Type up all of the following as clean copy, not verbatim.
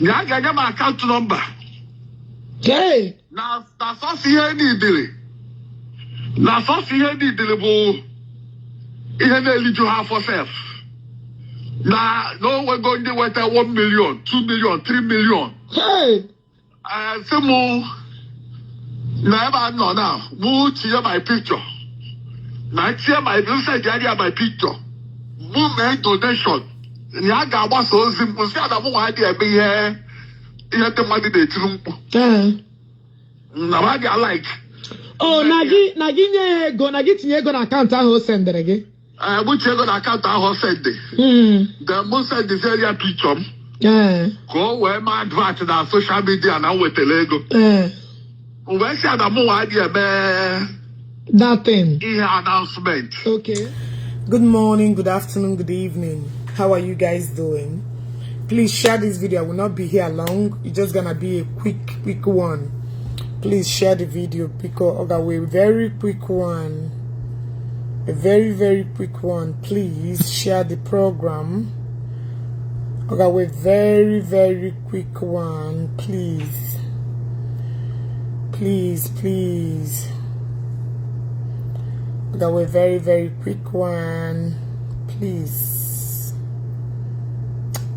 Ya ga-enye m account number. Hey. Na sọsọ ihe niidiri, na sọsọ ihe niidiri bụ ihe na-eliju ha afọ sef, na onwego ndị weta 1 million, 2 million, 3 million. Hey. Sị mụ na ebe a nọ na mụ tinye my picture, na tinye my send ya my picture, mụ mee donation, na ya ga-agbasa ozi m. Sị ya na mụ nwa adịghị eme ihe ndị mmadụ na-etiri mkpu na m adịghị like. Oh, na gị nye ya ego, na gị tinye ego na account ahụ o sendere gị. Ee, mụ tinye ego na account ahụ o send. Then mụ sendizie ya picture m ka o wee mee advert na social media na m wetara ego. Mgbe sị ya na mụ nwa adịghị eme That thing. ihe announcement. Okay. Good morning, good afternoon, good evening. How are you guys doing? Please share this video. I will not be here long. It's just gonna be a quick, quick one. Please share the video because, okay, we're very quick one. A very, very quick one. Please share the program. Okay, we're very, very quick one. Please. Please, please. Okay, we're very, very quick one. Please.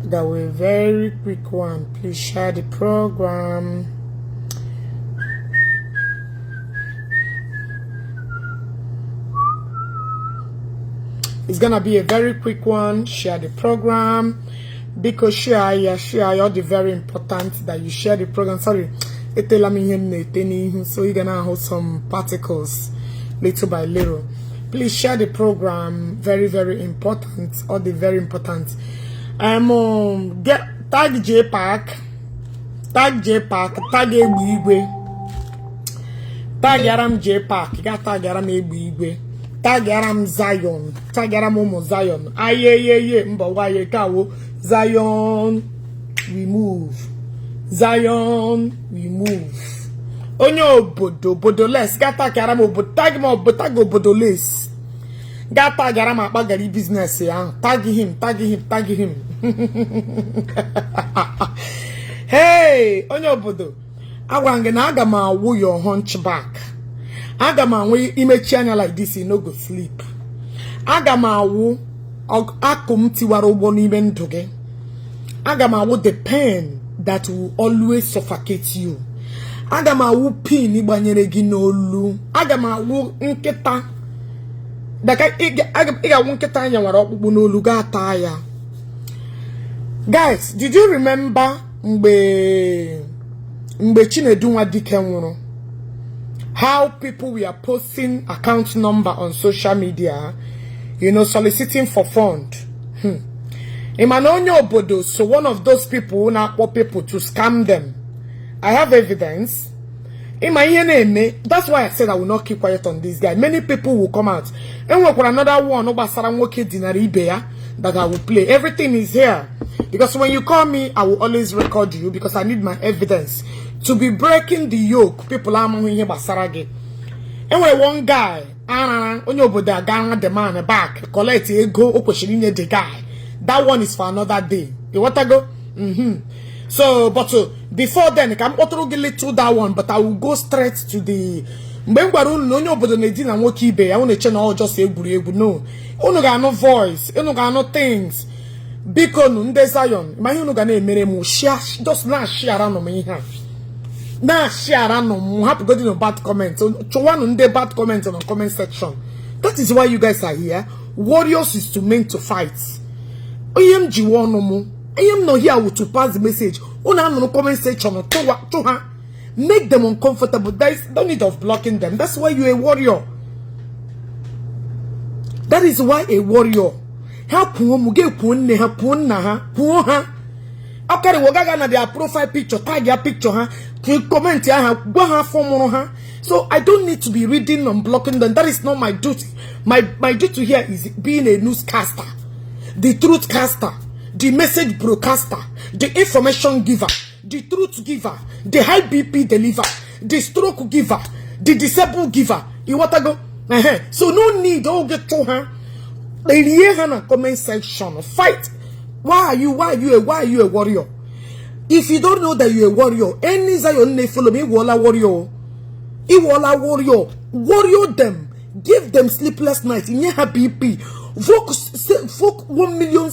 That we're very quick one. Please share the program. It's gonna be a very quick one. Share the program. Because share, yeah, share. All the very important that you share the program. Sorry, etela m ihe m na-ete n'ihu, so you're gonna hold some particles little by little. Please share the program. Very, very important. All the very important. Get tag J Park, tag J Park, tag Egbe Igwe, tag Aram J Park, ga tag Aram Egbe Igwe, tag Aram Zion, tag Aram ụmụ Zion. Ayeyeye mba waye kawo Zion we move, Zion we move. Onye obodo obodo les ga tag Aram obodo, tag m obodo, tag obodo les. Ga tag Aram akpa gari business ya, tag him, tag him, tag him. Hey, onye obodo, agwara m gị na aga m awụ your hunchback. Aga m anwụ imechi anya like this, you no go sleep. Aga m awụ akụ m tiwara ụgbọ n'ime ndụ gị. Aga m awụ the pain that will always suffocate you. Aga m awụ pin gbanyere gị n'olu. Aga m awụ nkịta. Daka ị ga-awụ nkịta anya nwere ọkpụkpụ n'olu gaa taa ya. Guys, did you remember mgbe Chinedu Nwadike nwụrụ? How people were posting account number on social media, soliciting for fund. Ịma na onye obodo, so one of those people na-akpọ people to scam them. I have evidence. Ịma ihe na-eme, that's why I said I will not keep quiet on this guy. Many people will come out. Enwekwara another one gbasara nwoke dinara ibe ya that I will play. Everything is here. Because when you call me, I will always record you because I need my evidence. To be breaking the yoke, people amaghị ihe gbasara gị. Enwere one guy, arara, onye obodo aga the man back, collect ego o kwesịrị inye the guy. That one is for another day. You want to go? So, but before then, ka m kpọtụrụ gị little that one, but I will go straight to the mgbe m gwara unu na onye obodo na-edina nwoke ibe ya, unu eche na ọ just egwuregwu. No. Unu ga-anụ voice, unu ga-anụ things. Biko nu ndị Zion, ma ihe unu ga na-emere m, share, just na-share nụ m ihe a. Na-share nụ m, hapụgodi no bad comment. Chụwanụ ndị bad comment on comment section. That is why you guys are here. Warriors is to meant to fight. Ihe m jiwe ọnụ m, ihe m nọ here wụ to pass the message. Unu anụrụ comment section, chụ ha. Make them uncomfortable. There is no need of blocking them. That's why you're a warrior. That is why a warrior. Ha kwuo m, gị kwuo nne ha, kwuo nna ha, kwuo ha. Ọ karịwo gaga na their profile picture, tag ya picture ha, comment ya ha, gwa ha afọ mụrụ ha. So I don't need to be reading and blocking them. That is not my duty. My duty here is being a newscaster, the truth caster, the message broadcaster, the information giver, the truth giver, the high BP deliver, the stroke giver, the disabled giver. You want to go? So no need oh get to her. Rie ha na comment section. Fight. Why are you a warrior? If you don't know that you're a warrior, any Zion na-follow me, ịwụọla warrior. Ịwụọla warrior. Warrior them. Give them sleepless nights. Nye ha BP. Voke 1 million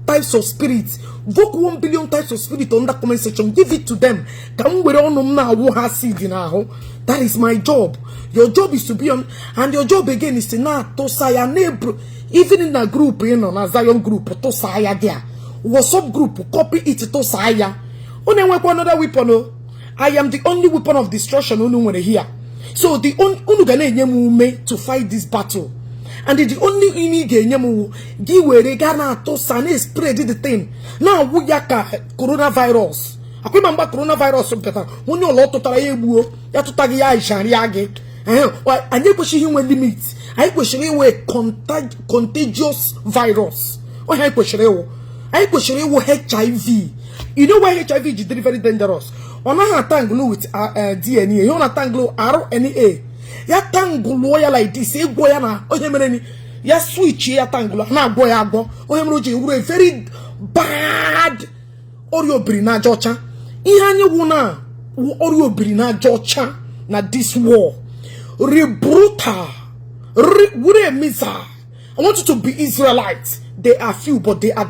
types of spirits. Voke 1 billion types of spirit on that comment section. Give it to them. Ka m were ọnụ m na-awụ ha seed n'ahụ. That is my job. Your job is to be on, and your job again is to na-atụsa ya na-ebru. Even in na group ị nọ na Zion group, tụsa ya there. WhatsApp group, copy it, tụsa ya. Unu enwekwa another weapon o. I am the only weapon of destruction unu nwere here. So the unu ga na-enye m ume to fight this battle. And the only thing ị ga-enye m wu gị were gaa na-atụsa, na-spread the thing, na-awụ ya ka coronavirus. Akwụma mgba coronavirus pụtara, onye ụlọ tụtara ya egbuo ya, tụtaghị ya ịcharịa gị. Anyị ekwesịghị inwe limit. Anyị kwesịrị inwe contagious virus. Onye anyị kwesịrị ịwụ, anyị kwesịrị ịwụ HIV. You know why HIV ji dị very dangerous? Ọ naghị atangle with DNA. Ihe ọ na-atangle RNA ya, tangụlụọ ya like this, ịgwọ ya na onye mere ni ya switch ya tangle na-agwọ ya agwọ. Onye mere o ji wuru a very bad ọrịa obiri n'aja ọcha. Ihe anyị wụ na wụ ọrịa obiri n'aja ọcha na this war rebrutal were missile. I want you to be Israelites. They are few, but they are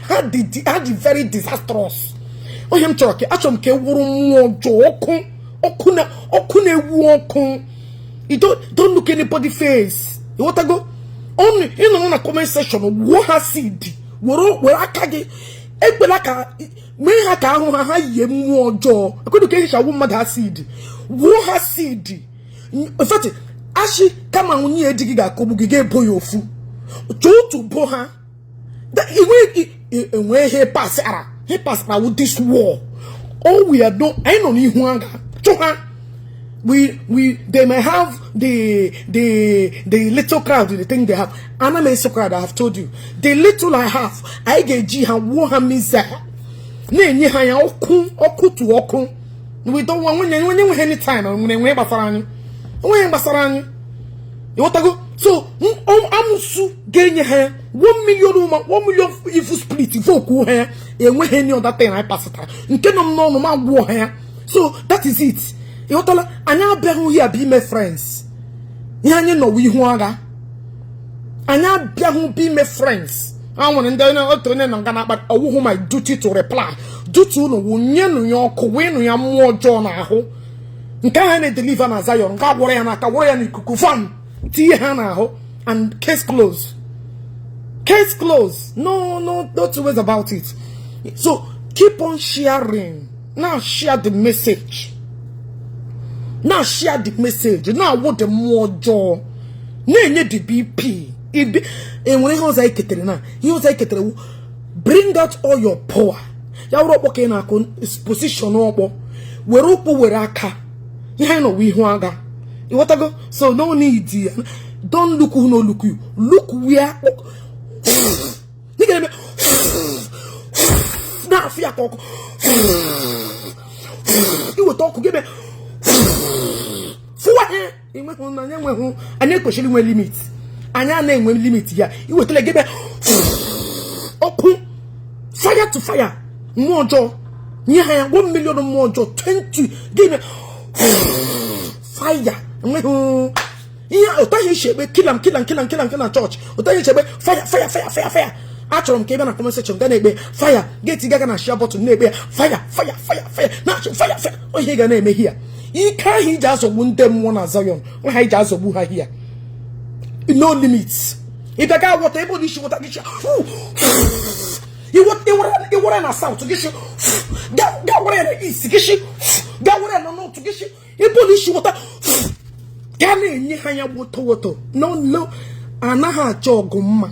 had the very disastrous. Onye m chọrọ ka achọrọ m ka e wuru mmụọ ọjọọ, ọkụ, ọkụ na ọkụ na-ewu ọkụ. You don't look anybody face. Ịghọtago? Ọnụ ịnọrọ na comment section, wuo ha seed, were aka gị ekwela ka mee ha ka ahụ ha, ha yie mmụọ ọjọọ. Ekwedu ka ehicha mmadụ acid, wuo ha seed. In fact, ashị kama nwunye di gị ga-akọgbu gị, ga-ebo ya ofu chọọ otu bo ha. Enwe ihe pasara, ihe pasara with this war. All we are doing, anyị nọ n'ihu agha chụ ha. We they may have the little crowd they think they have. Ana m eso crowd. I have told you, the little I have, anyị ga-eji ha wuo ha missile, na-enye ha ya ọkụ, ọkụ tu ọkụ. We don't want nwunye nwunye nweghị any time nwere enwe gbasara anyị, enweghị gbasara anyị. Ịghọtago? So amụsụ ga-enye ha ya 1 million ụma, 1 million evil spirit voku ha ya. Enweghị any other thing anyị pasịtara nke nọ m n'ọnụ ma gwụọ ha ya. So that is it. Ịghọtala? Anyị abịaghị here bụ ime friends. Ihe anyị nọwa ihu agha. Anyị abịaghị bụ ime friends. A nwere ndị onye otu onye nọ nga na-akpa ọwụhụ. My duty to reply, duty unu wụnyenụ ya ọkụ, weenụ ya mmụọ ọjọọ n'ahụ. Nke ahụ na-edeliver na Zion, nke agwọrọ ya n'aka, gwọrọ ya n'ikuku, fam, tinye ha n'ahụ, and case close, case close. No, no, no two ways about it. So keep on sharing now. Share the message now. Share the message now. What the mmụọ ọjọọ na-enye the BP ibi enwere ihe ọzọ anyị ketere na ihe ọzọ anyị ketere wu bring out all your power. Ya wụrụ ọkpọ ka ị na-akụ, position ọkpọ, were ụkwụ, were aka. Ihe anyị nọwa ihu agha. Ịghọtago? So no need. Don't look who no look you. Look where ị ga-eme na-afụ ya ka ọkụ. Iweta ọkụ gị eme fụwa ihe enweghị na anyị enweghị. Anyị ekwesịrị inwe limit. Anyị a na-enwe limit ya. Iwetara gị ebe ọkụ, fire to fire, mmụọ ọjọọ, nye ha ya 1 million mmụọ ọjọọ 20 gị eme fire. Enweghị ihe ụtaghị isi ekpe kilam kilam kilam kilam kilam chọọchị. Ụtaghị isi ekpe fire, fire, fire, fire, fire. Achọrọ m ka ị bịa na comment section ga na-ekpe fire. Geti gaga na share button na-ekpe fire, fire, fire, fire, na-achọ fire, fire. Ihe ga na-eme hia, ike ahụ iji azọgbu ndị mmụọ na Zion ha iji azọgbu ha hia, no limits. Ịbịa ga wọta ebe ọ isi wọta gị, ịwara na south gị shi, ga wara ya na east gị shi, ga wara ya na north gị shi, ebe ọ isi wọta ga na-enye ha ya woto woto. No, no, anaghị achọ ọgụ mma.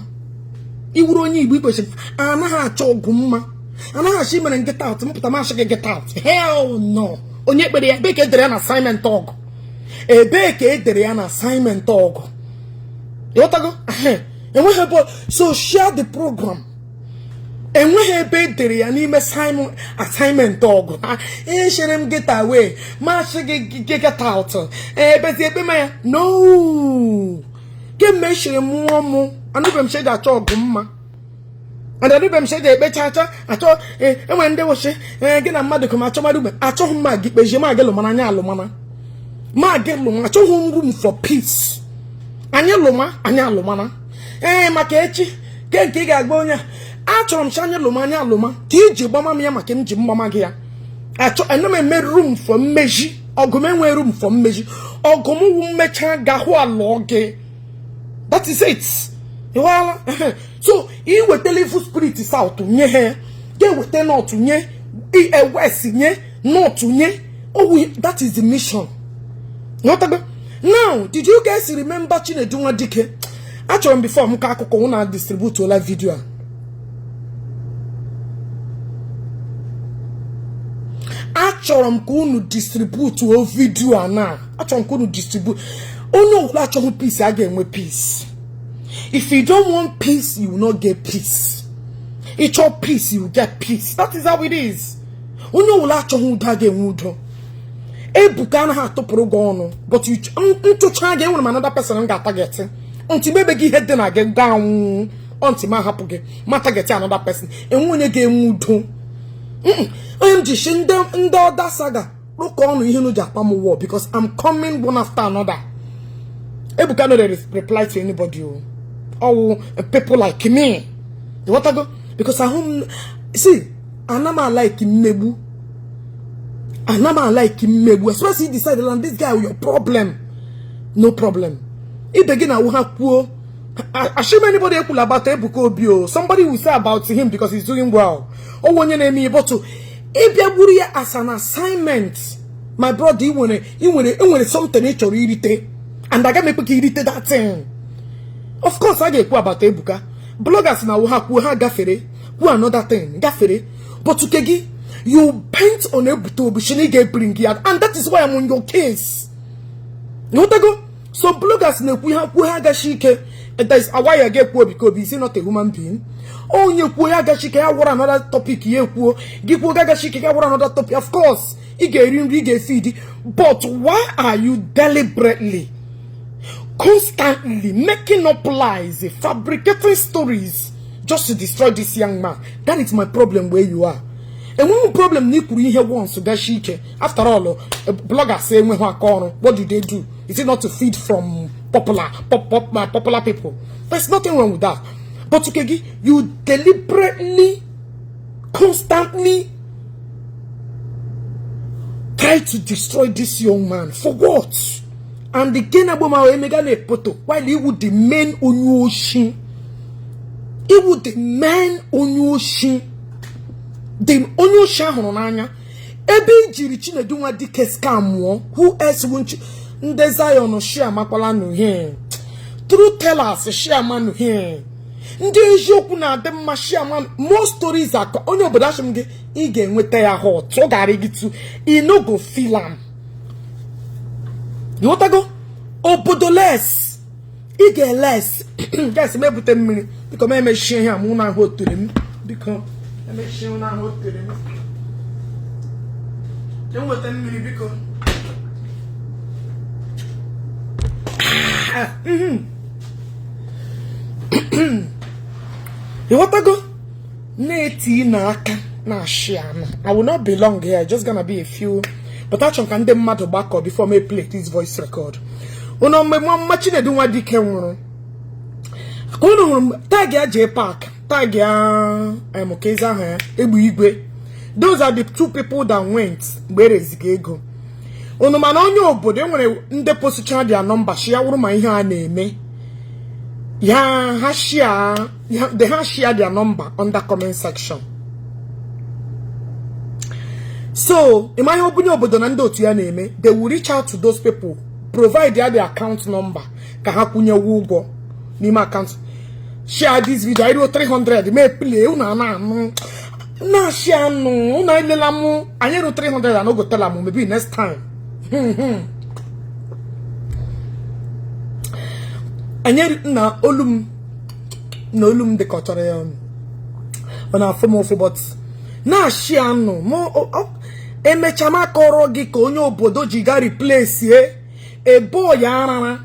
Iwuru onye Igbo ikwesịrị anaghị achọ ọgụ mma. Anaghị achọ imere get out mpụta masị gị get out. Hell no. Onye kpere ya? Ebee ka edere ya na assignment ọgụ? Ebee ka edere ya na assignment ọgụ? Ịghọtago? Enweghị ebe. So share the program. Enweghị ebe edere ya n'ime assignment ọgụ. Eshere m get away, masị gị get out, ebezi ekpe ma ya. No, kemgbe eshere mụọ mụ anụbeghị m sheji achọ ọgụ mma. And adịbe m sheje ekpecha achọ achọ enwere ndị wụchi gị na mmadụ kọm achọmara ugbe achọghị m ma gị kpezie ma gị lụmana anyị alụmana ma gị lụma. Achọghị m room for peace. Anyị lụma, anyị alụmana. Ee, maka echi ke nke ị ga-agba onye a achọrọ m chi anyị lụma, anyị alụma ka iji gbama m ya maka m ji mgbama gị ya. Achọ ana m eme room for mmeji ọgụ m, enwe room for mmeji ọgụ m wụ mmecha gahụ alụọ gị. That is it. Ịwala so iwetala evil spirit south nye ha, ga-eweta north nye, west nye, north nye. Oh, that is the mission. Nghọtago? Now, did you guys remember Chinedu Nwadike? Achọrọ m before m ka akụkọ ụna distribute ola video a. Achọrọ m ka unu distribute o video a na achọrọ m ka unu distribute. Onye ọbụla achọghị peace a ga-enwe peace. If you don't want peace, you will not get peace. Ịchọ peace, you will get peace. That is how it is. Onye ọbụla achọghị udo a ga-enwe udo. Ebuka anaghị atụpụrụ gị ọnụ, but ntụcha gị enwere m another person m ga-atageti ntị mebe gị ihe dị na gị gaa nwụ ntị ma hapụ gị ma target another person. Enwe onye ga-enwe udo. Onye m ji shi ndị ọda saga rụkọ ọnụ ihe unu ji akpa m wọ because I'm coming one after another. Ebuka no dey reply to anybody o. Ọwụ people like me. Ịghọtago? Because ahụ m see, ana m like mmegbu, ana m like mmegbu, especially decide land this guy your problem, no problem. Ibe gị na awụ ha kwuo assume anybody ekwula about Ebuka Obi o. Somebody will say about him because he's doing well. O onye na-eme ihe but ịbịa gburu ya as an assignment, my brother, ị nwere something ị chọrọ irite and aga m ekwe ka irite that thing. Of course a ga-ekwu about Ebuka. Bloggers na awụ ha kwuo ha gafere, kwuo another thing gafere, but nke gị you bent on Ebuka Obi shi na ị ga-ebring ya, and that is why I'm on your case. Nghọtago? So bloggers na-ekwu ha kwuo ha agachi ike. That is why ya ga-ekwu Ebuka Obi is he not a human being? Onye kwuo ya agachi ike ya wụrụ another topic, ya ekwuo gị kwuo gị agachi ike ya wụrụ another topic. Of course ị ga-eri nri, ị ga-efidi, but why are you deliberately constantly making up lies, fabricating stories just to destroy this young man? That is my problem where you are. Enweghị problem na ikwuru ihe once gashi ike. After all, bloggers enweghị aka ọrụ. What do they do? Is it not to feed from popular pop, pop, popular people? There's nothing wrong with that, but Ukegi, you deliberately constantly try to destroy this young man. For what? And the Kenagboma Emega na-epoto while he would the main onye oshi, he would the main onye oshi, the onye oshi ahụrụ n'anya ebe ijiri Chinedu Nwadike scam mụọ. Who else won't you? Ndị Zion shi amakwala nụ, true tellers shi amanụ here, ndị eziokwu na-adị mma shi amanụ. More stories akọ onye obodo achị m gị ị ga-enweta ya hot ọ gara gị tu ị no go feel am. Ịghọtago? Obodo les ị ga-eles gas m ebute mmiri biko m emechie ihe a mụ na ahụ otere m biko emechie na ahụ otere m enweta mmiri biko. Ịghọtago? Na-eti n'aka na-ashị anụ. I will not be long here, just gonna be a few, but achọrọ m ka ndị mmadụ gbakọ before me play this voice record. Unu mgbe mma Chinedu Nwadike nwụrụ ka unu hụrụ tag ya J Park, tag ya Emokezi ahụ ya egbe igwe. Those are the two people that went mgbe ereziga ego unu. Mana onye obodo enwere ndị posicha their number shi ya wụrụ ma ihe a na-eme ya ha share they ha share their number under comment section. So ịma ihe obunye obodo na ndị otu ya na-eme, they will reach out to those people, provide their account number ka ha kwụnyewe ụgwọ n'ime account. Share this video anyị ruo 300 mee play unu na-anụ na-ashị anụ unu elela mụ anyị ruo 300 and ogotela m maybe next time. Anyị na olu m na olu m dị ka ọ chọrọ ya ọ na-afụ m ụfụ, but na-ashị anụ mụ emecha m akọrọ gị ka onye obodo ji ga replace ebo ya arara.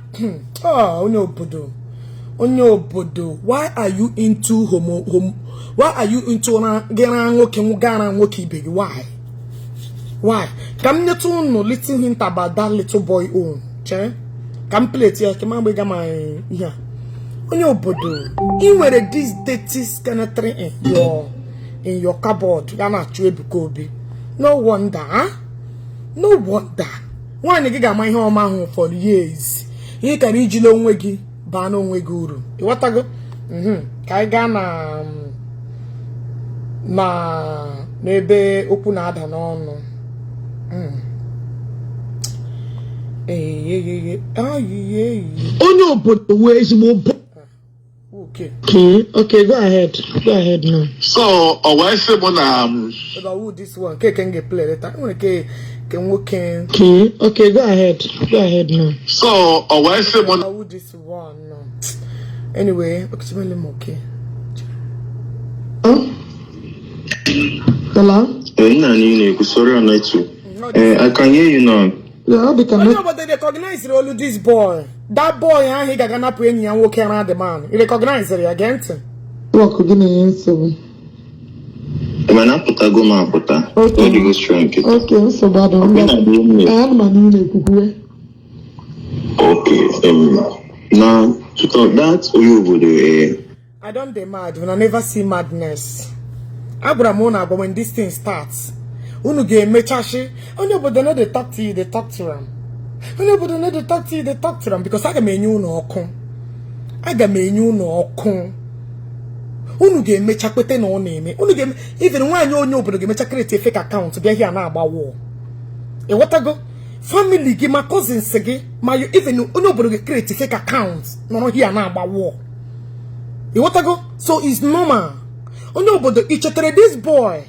Onye obodo Onye obodo, why are you into homo homo? Why are you into gara nwoke gara nwoke ibe gị? Why? Why? Ka m nyetụ unu little hint about that little boy own. Chee ka m plate ya ka m agba ma ihe a. Onye obodo, ị nwere this dirty skeleton in your cupboard ya na-achụ Ebuka Obi. No wonder, huh? No wonder. Nwaanyị gị ga-ama ihe ọma ahụ for years. Ihe kara ijila onwe gị baa n'onwe gị uru. Ịghọtago? Ka anyị gaa na n'ebe okwu na-ada n'ọnụ. Eyeyeye, ayeye. Onye obodo wee ezigbo Okay. Okay, go ahead. Go ahead now. So ọ wee sị m na About who this one? Ke ke m ga-play later. Enwere ke ke nwoke. Okay, go ahead. Go ahead now. So ọ wee sị m na About who this one? No. Anyway, okay, m okay. Oh? Hello? Nna anyị na-ekwu, sorry, on network. I can hear you now. Yeah, ọ dị ka Onye obodo, recognize olu this boy. That boy ahụ ị ga-aga napụ enyi ya nwoke ara the man. Ị recognize ya? Gee ntị. Network gị na-enye nsogbu. Mana apụtago m apụta. Okay. Ọ dịgo strong kịta. Okay, nsogbu adị. Ọkwa na adị m. Ee, ana m anụ ihe na-ekwukwue. Okay. Na to talk that onye obodo I don dey mad when I never see madness. Agwara m unu agwa, when this thing starts, unu ga-emechashi. Onye obodo no dey talk to you, dey talk to am. Onye obodo no dey talk to you, dey talk to am, because aga m enye unu ọkụ. Aga m enye unu ọkụ. Unu ga-emecha kwete na ọ na-eme. Unu ga-eme even nwaanyị onye obodo ga-emecha create a fake account bịa here na-agba wall. Ịghọtago? Family gị, ma cousins gị, ma you, even onye obodo ga-create fake account nọrọ here na-agba wall. Ịghọtago? So it's normal. Onye obodo, ị chetara this boy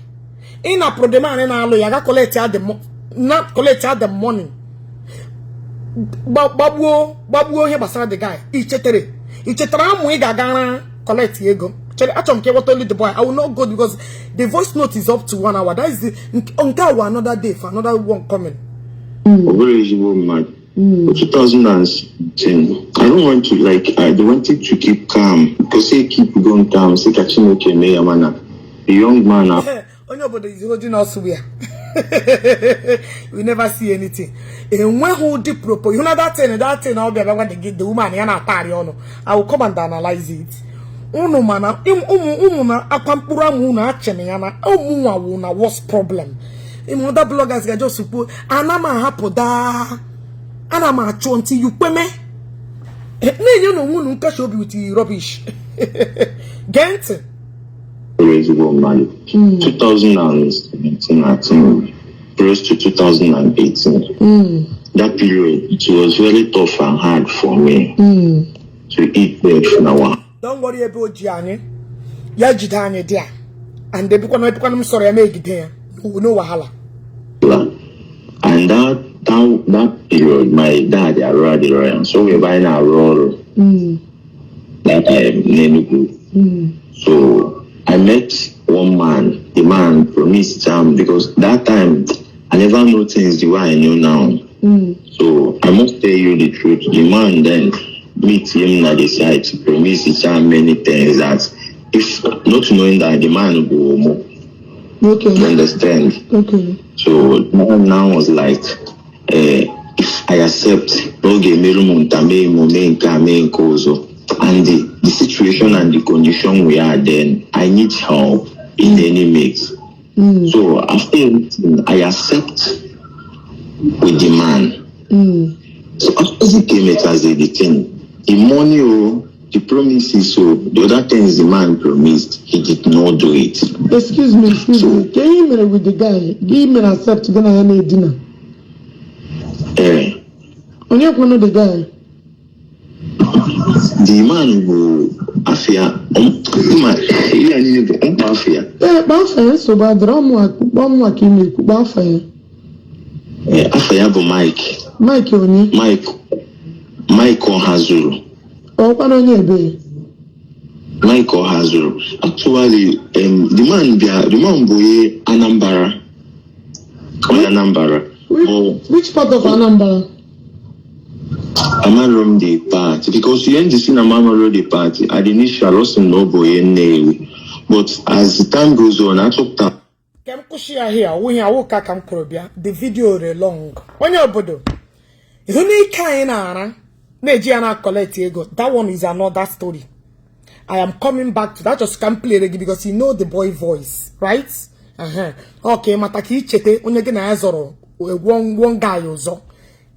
ị napụrụ the man na-alụ ya ga collect ya the na collect ya the money, gbagbuo gbagbuo ihe gbasara the guy? Ị chetara? Ị chetara amụ ị ga-aga collect ego? Chere, achọrọ m ka ịghọta olu the boy. I will not go because the voice note is up to one hour. That is the nke a wụ another day for another one coming. Ọ bụrụ ezigbo mmadụ. 2017, I don't want to, like, I wanted to keep calm because say keep going calm, say ka Chineke mee ya, mana the young man Onye obodo is holding us where we never see anything. Enweghị ụdị propo. You know that thing ọ bịa bịa gwa the woman ya na-atagharị ọnụ. I will come and analyze it. Unu mana ụmụ ụmụ na akwa mkpụrụ amụ unu achịna ya na ụmụ nwa wụ na worst problem. Ịmụ other bloggers ga just kwuo, ana m ahapụ daa, ana m achụ ntị yukweme na-enye na onwe unu nkasi obi with rubbish. Gee ntị. Bụrụ ezigbo mmadụ. 2017, I think, close to 2018. That period, it was very tough and hard for me to eat bread na one. Don't worry, ebe o ji anyị ya jide anyị dị a and ebikwana ebikwana m sọrọ ya megide ya, no wahala. And that period, my dad arụ adịrọ ya, so we buy na arụ ọrụ that time n'Enugu. So I met one man. The man promised because that time I never know things the way I know now. So I must tell you the truth. The man then meet him at the site, promised him many things that if not knowing that the man go homo. You understand? Okay. So now was like, if I accept, n'oge emerụ m nta mee m mee nke a mee nke ọzọ. And the situation and the condition we are then, I need help in any mix. So after everything, I accept with the man. So after he came it as the thing, the money, oh, the promises, so the other things the man promised, he did not do it. Excuse me, excuse me. Ka ihe mere with the guy? Gị mere accept gị na ya na-edina? Eh, Onye kwunu the guy? The man bụ afia, ma ihe a niile bụ mkpa afia. Ee, kpaa afa ya, nsogbu adịrọ. Ọmụnwa ka ị na-ekwu, kpaa afa ya. Eh, afa ya bụ Mike. Mike onye? Mike Ọhazuru. Ọkwana onye ebe? Mike Ọhazuru. Actually, the man bịa, the man bụ onye Anambra. Onye Anambra. Which, But which part of Anambra? Amarọ m the part because ihe nji si na m amarọ the part at the initial, ọ sị m na ọ bụ onye Nnewi, but as the time goes on, achọpụta Ka m kwụsị ya here. Ọwụghị awụ ka m kwuru bịa. The video re long. Onye obodo, ịhụ na ike anyị na-ara na-eji ya na collect ego, that one is another story. I am coming back to that. Just ka m play gị because you know the boy voice, right? Ọ ka ị mata, ka ị cheta onye gị na ya zọrọ one guy ọzọ,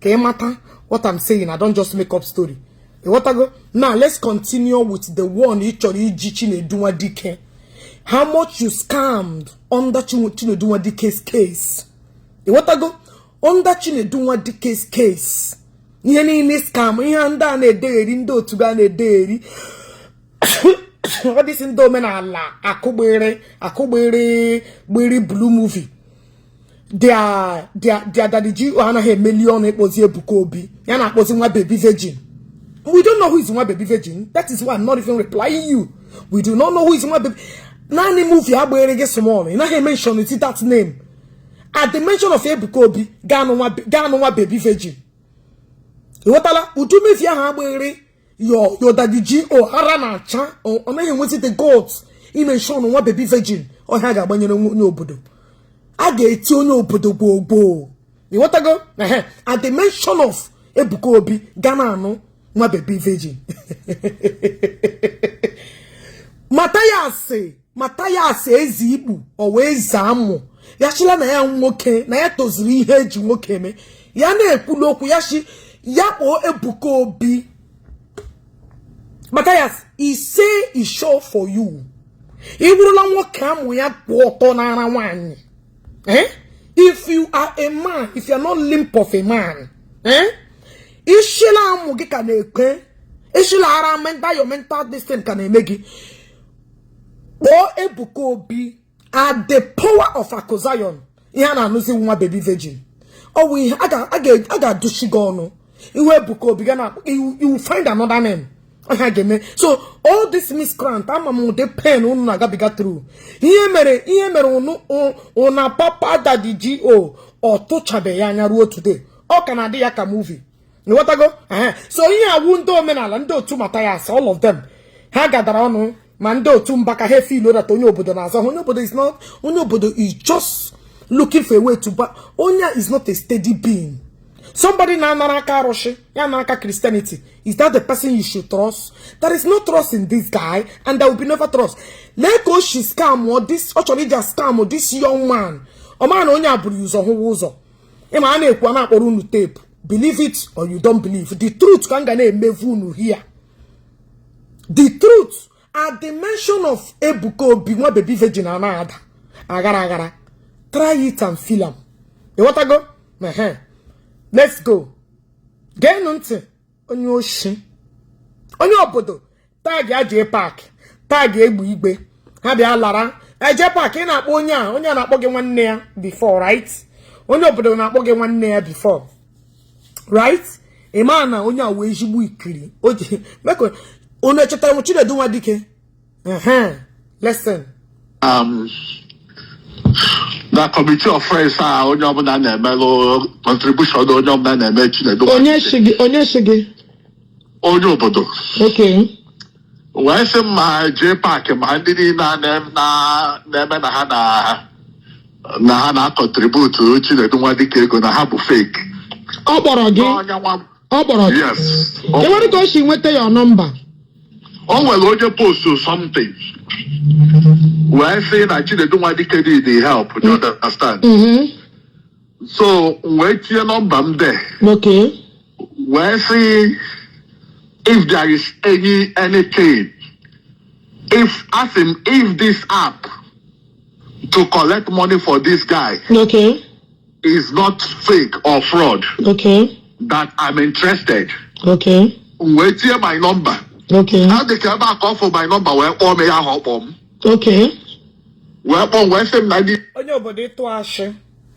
ka ị mata what I'm saying. I don't just make up story, ịghọtago? Now let's continue with the one ị chọrọ iji Chinedu Nwadike. How much you scammed under Chinedu Nwadike's case, ịghọtago? Under Chinedu Nwadike's case, ihe niile scam, ihe ndị a na-edegheri, ndị otu ga na-edegheri, ọ dịsị ndị omenala akụgbere akụgbere gbere blue movie, their daddy G anaghị emeli ọnụ ịkpọzi Ebuka Obi, ya na-akpọzi nwa baby virgin. We don't know who is nwa baby virgin. That is why I'm not even replying you. We do not know who is nwa baby. Naanị movie agbere gị small, ị naghị mention it, that name. At the mention of Ebuka Obi, gaa nụ nwa baby virgin, ịghọtala? Udu movie ahụ agbere your daddy G O ara na-acha, ọ naghị enwezi the gods imention nwa baby virgin. Ọhịa ga-agbanyere onye obodo, a ga-eti onye obodo gboo gboo, ịghọtago? Ehe, at the mention of Ebuka Obi, gaa na-anụ nwa baby virgin. Mathias ezi ikpu o wee zaa mụ ya chila na ya nwoke na ya tozuru ihe eji nwoke eme. Ya na-ekwulu okwu ya shi ya kpọọ Ebuka Obi. Mathias, he say e sure for you. Ị bụrụla nwoke amụ ya kwụ ọtọ n'ara nwaanyị, eh? If you are a man, if you are not limp of a man, eh? Ishila amụ gị ka na-ekwe ishila ara mental, your mental this thing ka na-eme gị. Kpọọ Ebuka Obi at the power of Aku Zion, ihe a na-anụzi nwa baby virgin, ọ bụ ihe a ga-adụchi gị ọnụ ihu Ebuka Obi ga na you will find another name ọhịa ga-eme. So all this miscreant, ama m ụdị pain unu na-agabiga through. Ihe mere unu una papa daddy go ọ tụchabeghị anya ruo today, ọ ka na-adị ya ka movie, ịghọtago? Ehe. So ihe awụ ndị omenala, ndị otu Mathias, all of them, ha gadara ọnụ, ma ndị otu Mbaka, ha feel that onye obodo na-azọ ha. Onye obodo is not, onye obodo is just looking for a way to buy. Onye is not a steady being. Somebody na-anara aka arụsị ya na aka Christianity, is that the person you should trust? There is no trust in this guy and there will be never trust. Lee ka o shi scam or this, ọ chọrọ iji scam this young man. Ọ mara na onye a bụrụ ụzọ hụwa ụzọ. Ịma a na-ekwu, a na-akpọrọ unu tape. Believe it or you don't believe, the truth ka m ga na-emevu unu here, the truth. At the mention of Ebuka Obi, nwa baby virgin a na-ada aghara aghara. Try it and feel am, ịghọtago? Ehe, let's go. Geenụ ntị, onye oshi, onye obodo, tag ya jee park, tag egbe igbe ha bịa lara eje park. Ị na-akpọ onye a, onye a na-akpọ gị nwanne ya before, right? Onye obodo na-akpọ gị nwanne ya before, right? Ị ma na onye a wee ezigbo ikiri o ji mekọ unu echetara m Chinedu Nwadike. Ehe, listen. Na committee of friends a, onye ọbụla na-emelụ contribution, onye ọbụla na-eme Chinedu. Onye shi gị? Onye shi gị? Onye obodo. Okay. Wee sị m ma jee park, ma ndị niile a na-eme na ha na ha na-acontribute Chinedu Nwadike ego, na ha bụ fake. Ọ kpọrọ gị? Onye nwa. Ọ kpọrọ gị? Yes. Enwere ka o si nweta ya nọmba? O nwere onye post something wee sị na Chinedu Nwadike need the help, you understand? Mhm. So wee tinye nọmba m there, wee sị if there is anything, if ask him if this app to collect money for this guy is not fake or fraud, that I'm interested. Wee tinye my number. Ha dị ka ebe a ka ọ fụ my number wee kpọọ m ya ahụ, ọ kpọọ m, wee kpọọ m, wee sị m na ndị Onye obodo, ịtụ ashị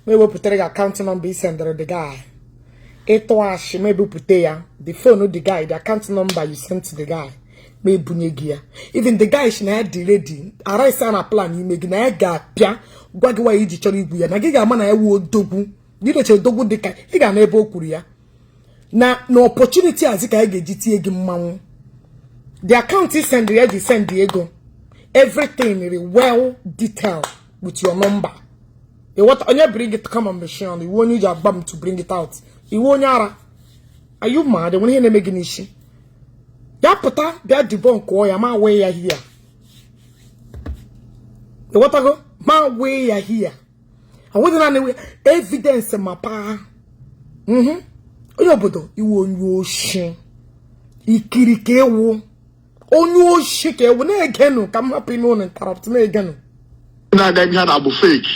ma ewepụtara gị account number i sendịrị the guy. Ịtụ ashị ma ebupụta ya, the phone the guy, the account number you sent to the guy, ma ebunye gị ya. Even the guy shi na ya dị ready arịsa na plan ime gị, na ya ga-apịa gwa gị nwaanyị iji chọrọ igwu ya, na gị ga-ama na ya wuo odogwu. Gị leche odogwu dị ka ị ga na ebe o kwuru ya. Na opportunity azi ka anyị ga-eji tie gị mmanwụ. The account i send ya ji send ego, everything is well detailed with your number. What onye bring it, come on, machine iwu onye ji agba m to bring it out. Iwu onye ara, are you mad? Enwere ihe na-eme gị n'isi? Ya pụta bịa debunk ya, ma wee ya here. Ịghọtago? Ma wee ya here. Awụdị naanị evidence ma paa. Onye obodo, iwu onye oshi ikiri ka ewu, onye oshi ka ewu. Na-egenụ ka m hapụ ime ụnụ interrupt. Na-egenụ. Na-ada ihe na bụ fake,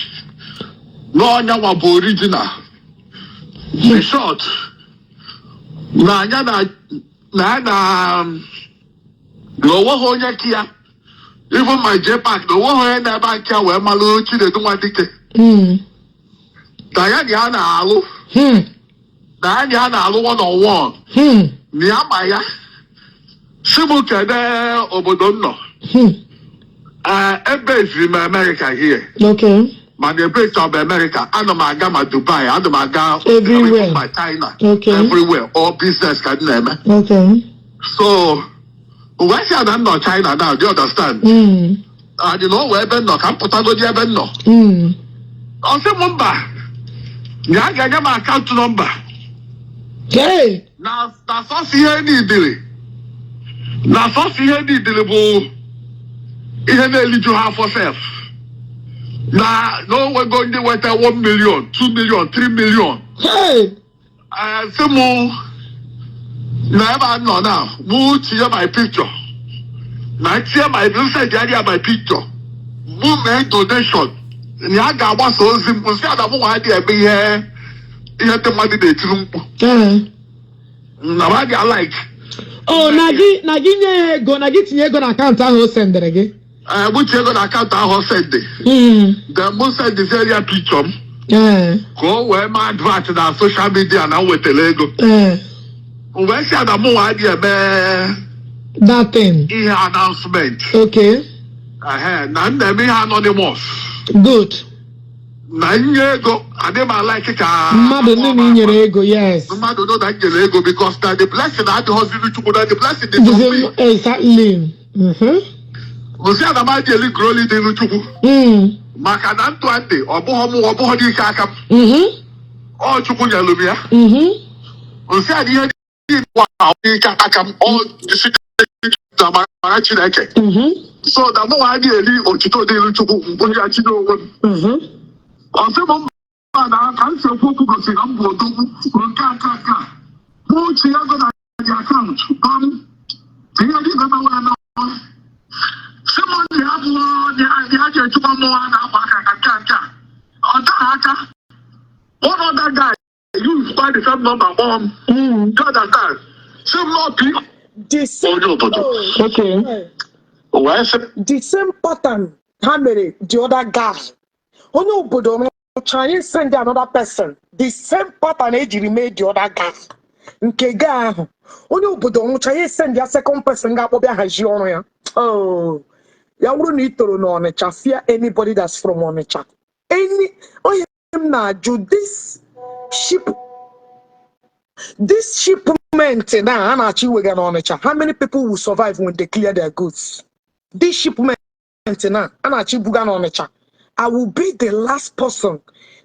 n'ọnya nwa bụ original. In short, na anya na onweghị onye ki ya, even my JPAC, na onweghị onye na-ebe nke ya wee malụ Chinedu Nwadike, na ya na ya na-alụ, na ya na ya na-alụ one on one, na ya ma ya si m kene obodo m nọ. Ee, ebe eziri m America here, mana ebe ọ bụ America, ana m aga ma Dubai, ana m aga Everywhere. ma China, everywhere. All business ka m na-eme. So wee sị ya na m nọ China now, do you understand? And na o wee ebe m nọ ka m pụtagodi ebe m nọ. Ọ sị m mba, na ya ga-enye m account number, na sọsọ ihe niidiri, na sọsọ ihe niidiri bụ ihe na-eliju ha afọ sef, na onwego ndị weta 1 million, 2 million, 3 million. Ee, sị mụ na ebe a nọ na mụ tinye my picture, na tinye my send ya my picture, mụ mee donation, na ya ga-agbasa ozi m. Sị ya na mụ nwa adịghị eme ihe ndị mmadụ na-etiri mkpu, na m adịghị like. Oh, na gị nye ya ego, na gị tinye ego na account ahụ o sendere gị. Ee, mụ tinye ego na account ahụ o send, then mụ sendizie ya picture m, ka o wee mee advert na social media na m wetara ego. M wee sị ya na mụ nwa adịghị eme That thing. ihe announcement. Ehe, na m na-eme ihe anonymous. Good. Na nye ego, adị m a-like ka Mmadụ nne na inyere ego, yes. Mmadụ nọ na m nyere ego, because na the blessing adịghọziri Chukwu, na the blessing dị to me. Nsị ana m adị eli glory dịrị Chukwu, maka na ndụ a dị, ọ bụghọ mụ, ọ bụghọ n'ike aka m. Ọ Chukwu nyere m ya. Nsị a na ihe niile wa n'ike aka m, ọ site na amara Chineke. So na mụ nwa adịghị eri otito dịrị Chukwu mkpụrụ ya chi n'onwe m. Ọ sị m mba, na ka m si ekwu okwu gosiri na m bụ odogwu nke a nke a nke a. Mụ tinye ego na dị account gbam, tinye ndị memewe emewe. Sị m na ya bụ na ya ga-echukwa mmụọ a na-agba aka ka nke a nke a. Ọ taghị aka, one other guy use kwa the same number kpọọ m. Do you understand? Sị m nọ pi The same onye obodo. Wee sị The same pattern ha mere the other guy. Onye obodo rụcha, anyị send another person. The same pattern ejiri mee the other guy. Nke guy ahụ, onye obodo rụcha, ya send ya second person ga-akpọ bịa hazie ọrụ ya. Oh, ya bụrụ na ị toro n'Ọnịcha, fear anybody that's from Ọnịcha. Any onye m na-ajụ, this shipment na a na-achọ iwega n'Ọnịcha, how many people will survive when they clear their goods? This shipment na a na-achọ ibuga n'Ọnịcha, I will be the last person.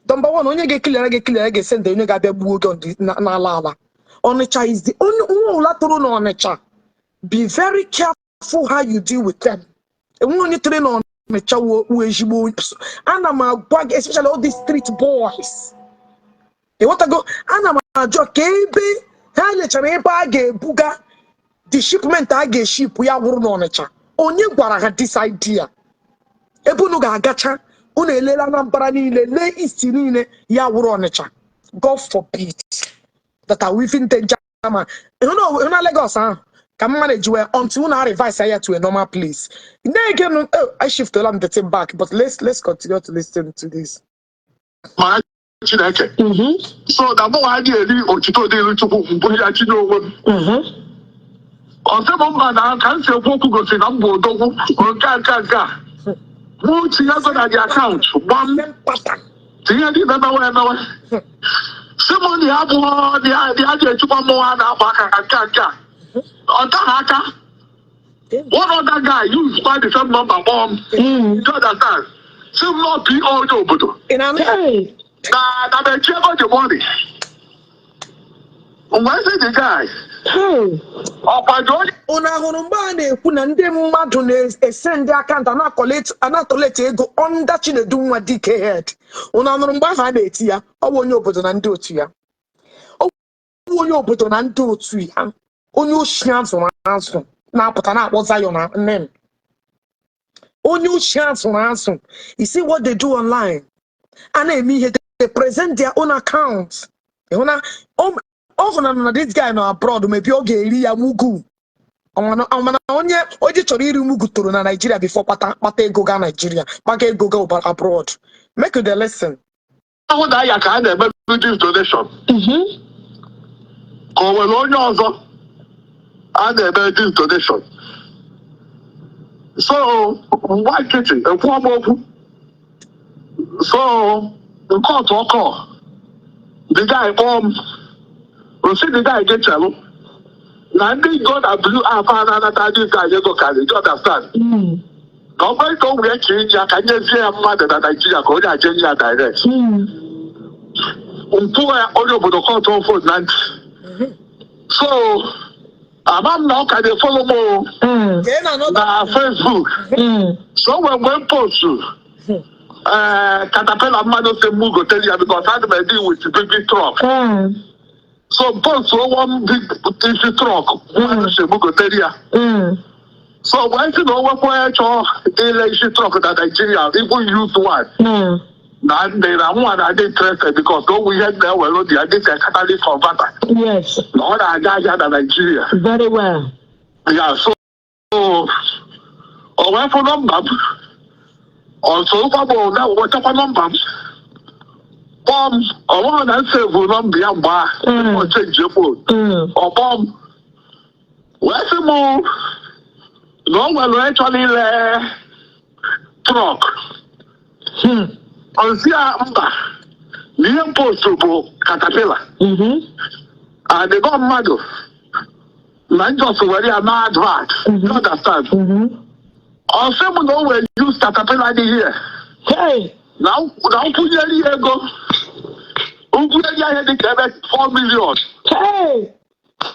Number one, onye ga-ekiliara ga-ekiliara ga-esend onye ga-abịa gbuo oge n'ala ala. Ọnịcha is the only nwa ụla toro n'Ọnịcha. Be very careful how you deal with them. Enwe onye toro n'Ọnịcha wu ezigbo onye. Ana m agwa gị, especially all these street boys. Ịghọtago? Ana m ajụ ka ebe ha lechara ebe a ga-ebuga the shipment a ga-eship ya wụrụ n'Ọnịcha. Onye gwara ha this idea? Ebe unu ga-agacha, unu elela Anambra niile, lee East niile, ya wụrụ Ọnịcha. God forbid that I will even danger man. Ịhụ na Lagos ahụ ka m manage well until unu revise ya to a normal place. Then again, oh, I shifted I'm the thing back, but let's continue to listen to this. Mara Chineke. So na mụ nwa adịghị eri otito dịrị Chukwu mkpụrụ ya chi n'onwe m. Ọ sị m mba, na ka m si ekwu okwu gosiri na m bụ odogwu nke a nke a nke a. Mụ tinye ego na dị account gbam, Same pattern. Tinye ndị memewe emewe. Si m na ya abụghị na ya na ya ga-echukwa mmọnwụ a na-akwa aka ka nke a ọ taghị aka. One other guy use kwa the same number kpọọ m. You understand? Si m nọ PO onye obodo Ị na-anụ ya? Hey. Na mechie ego the money. Mgbe sị the guy Hey. ọkwado onye Unu ahụrụ mgbe a na-ekwu na ndị mmadụ na-ese ndị account a na-acollect ego under Chinedu nwa dike head? Unu anụrụ mgbe ahụ a na-eti ya? Ọ bụ onye obodo na ndị otu ya. Ọ bụ onye obodo na ndị otu ya. Onye oshi azụrụ azụ na-apụta na-akpọ Zion na nne m. Onye oshi azụrụ azụ. You see what they do online? A na-eme ihe, they present their own account. Ị hụ na ọ hụ na this guy nọ abroad, maybe ọ ga-eri ya mugu. Mana onye onye chọrọ iri mugu toro na Nigeria before kpata ego gaa Nigeria, kpata ego gaa abroad. Make you dey listen. Ahụ na ya ka a na-eme this donation ka o nwere onye ọzọ a na-eme this donation. So mgba nkịtị, ekwuo m okwu. So nke otu ọkọ, the guy kpọọ m, osi the guy gechelụ na ndị go na blue app a na-anata this guy ego karị. You understand? Na ọ bụrụ ka o were chiri ya ka nyezie ya mmadụ na Naijiria ka onye aje nye ya direct. Mpụ ya onye obodo kọtụ phone na ntị. So ama m na ọ ka na-efollow m o Ka ị na-anọ na Facebook. So when mgbe m post caterpillar mmadụ si mụ gotere ya, because ana m deal with big big truck. So m post one big isi truck mmadụ si mụ gotere ya. So mgbe sị na o nwekwa onye chọọ ile isi truck na Nigeria, even used one, na ndị na nwa na-adị interested, because o nwe ihe na-ewere dị ya dịka catalyst converter na ọ na-aga ahịa na Nigeria. Very well. Ya, so o wee fụ nọmba m, ọsọ ụkwa bụ na wetakwa nọmba m kpọọ m. Ọ bụrụ na m save nọmba ya mgbe a ọ change phone. Ọ kpọọ m wee sị m na o nwere onye chọrọ ile truck. Ozi ya mba na ihe m post bụ caterpillar adịgọ mmadụ na njọs were ya na advert. You understand? Ọ sị m na o nwere used caterpillar dị here Hey. na nkwụnyere ya ego, nkwụnyere ya ihe dịka ebe 4 million. Hey.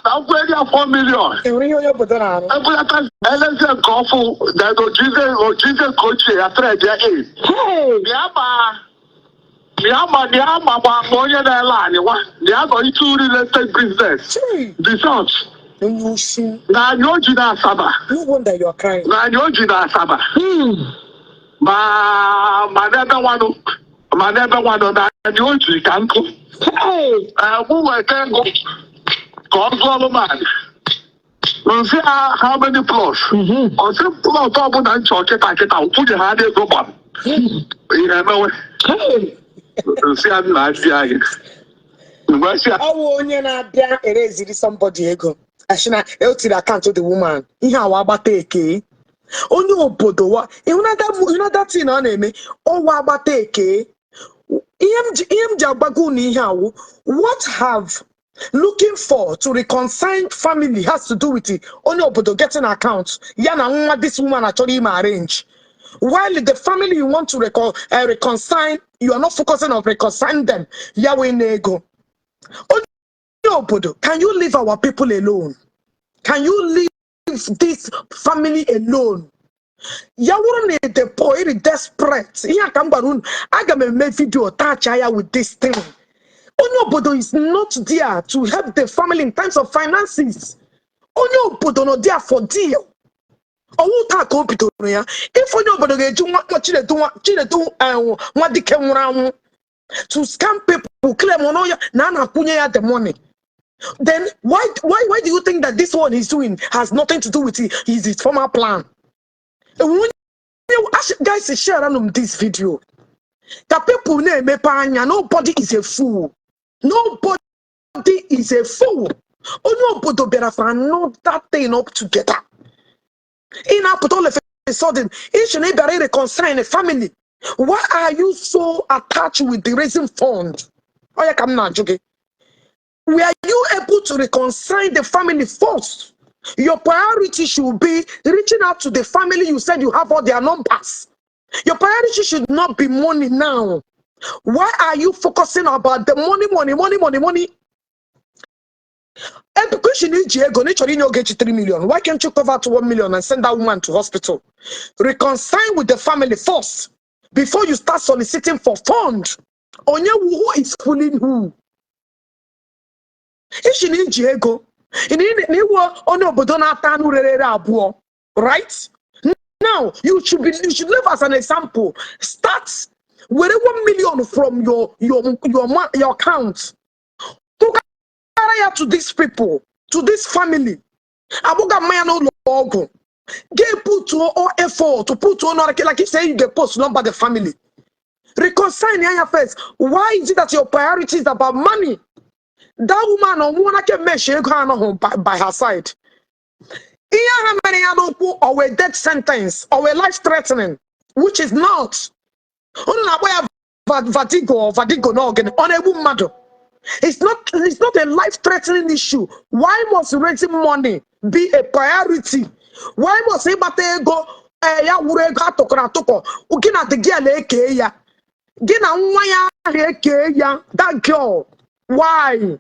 Na nkwụnyere ya 4 million, Enwere ihe onye obodo na-arụ. Ebulata elezie nke ọfụ, then ojizie nke ochie ya trade ya in. Hey. Bịa ma bịa ma bịa ma ma ma onye na-ele anị nwa bịa nọ into real estate business. Chii, the short onye oshi. Na anyị o ji na Asaba. No wonder you are crying. Na anyị o ji na Asaba ma n'ebe nwanụ na anyị o ji ka nkụ. Hey. Mụ weta ego ka ọ zụọlụ m anị. Nsị ha, how many plots? Ọ sị plot ọbụla nchọ kịta kịta, nkwunye ha na ego gbam ihe emewe. Hey. Nsị ya nna asị anyị mgbe sị ya Ọ wụ onye na-abịa ereziri somebody ego. Ashina o tiri account the woman. Ihe awa agbata eke. Onye obodo wa ịhụnata thing ọ na-eme ọwa agbata eke. Ihe m ji agbago unu ihe awụ, what have looking for to reconcile family has to do with it? Onye obodo getting account ya na nwa this woman achọrọ ime arrange, while the family you want to reconcile, you are not focusing on reconciling them. Ya wee na ego onye obodo, can you leave our people alone? Can you leave this family alone? Ya wụrụ na ede poor, iri desperate, ihe a ka m gwara unu, aga m eme video tacha ya with this thing. Onye obodo is not there to help the family in terms of finances. Onye obodo nọ there for deal. Ọwụ taa ka o bidoro ya. If onye obodo ga-eji nwa Chinedu nwa dike nwụrụ anwụ to scam people, claim ọnụ ya na a na-akwụnye ya the money, then why do you think that this one he's doing has nothing to do with his former plan? Guys, share m this video ka people na-emepe anya. Nobody is a fool. Nobody is a fool. Onye obodo bịara for another thing up together. Ị na-apụta all of a sudden iche na ị bịara reconcile a family. Why are you so attached with the raising fund? Ọ ya ka m na-ajụ gị. Were you able to reconcile the family first? Your priority should be reaching out to the family. You said you have all their numbers. Your priority should not be money now. Why are you focusing about the money, money, money, money, money? Education iji ego na ịchọrọ inye Ogechi 3 million. Why can't you cover to 1 million and send that woman to hospital? Reconcile with the family first before you start soliciting for fund. Onye, who is fooling who? Ishi na iji ego na iwu onye obodo na-ata anụ rere ere abụọ. Right now, you should live as an example. Start were 1 million from your account, tụgara ya to these people, to this family. Agbụga mmanya n'ụlọ ọgwụ, get put all effort to put on, like you say, you dey post number the family, reconcile ya first. Why is it that your priority is about money? That woman ọnwụọla kemgbe shi ego anọghị by her side. Ihe ahụ mere ya n'ụkwụ, or a death sentence or a life threatening, which is not. Unu na-akpọ ya vertigo or vertigo na ogene ọ na-egbu mmadụ. It's not a life threatening issue. Why must raising money be a priority? Why must ịgbata ego ee ya wuru ego atụkọrọ atụkọ, gị na the girl eke ya, gị na nwa ya ahụ eke ya, that girl? Why?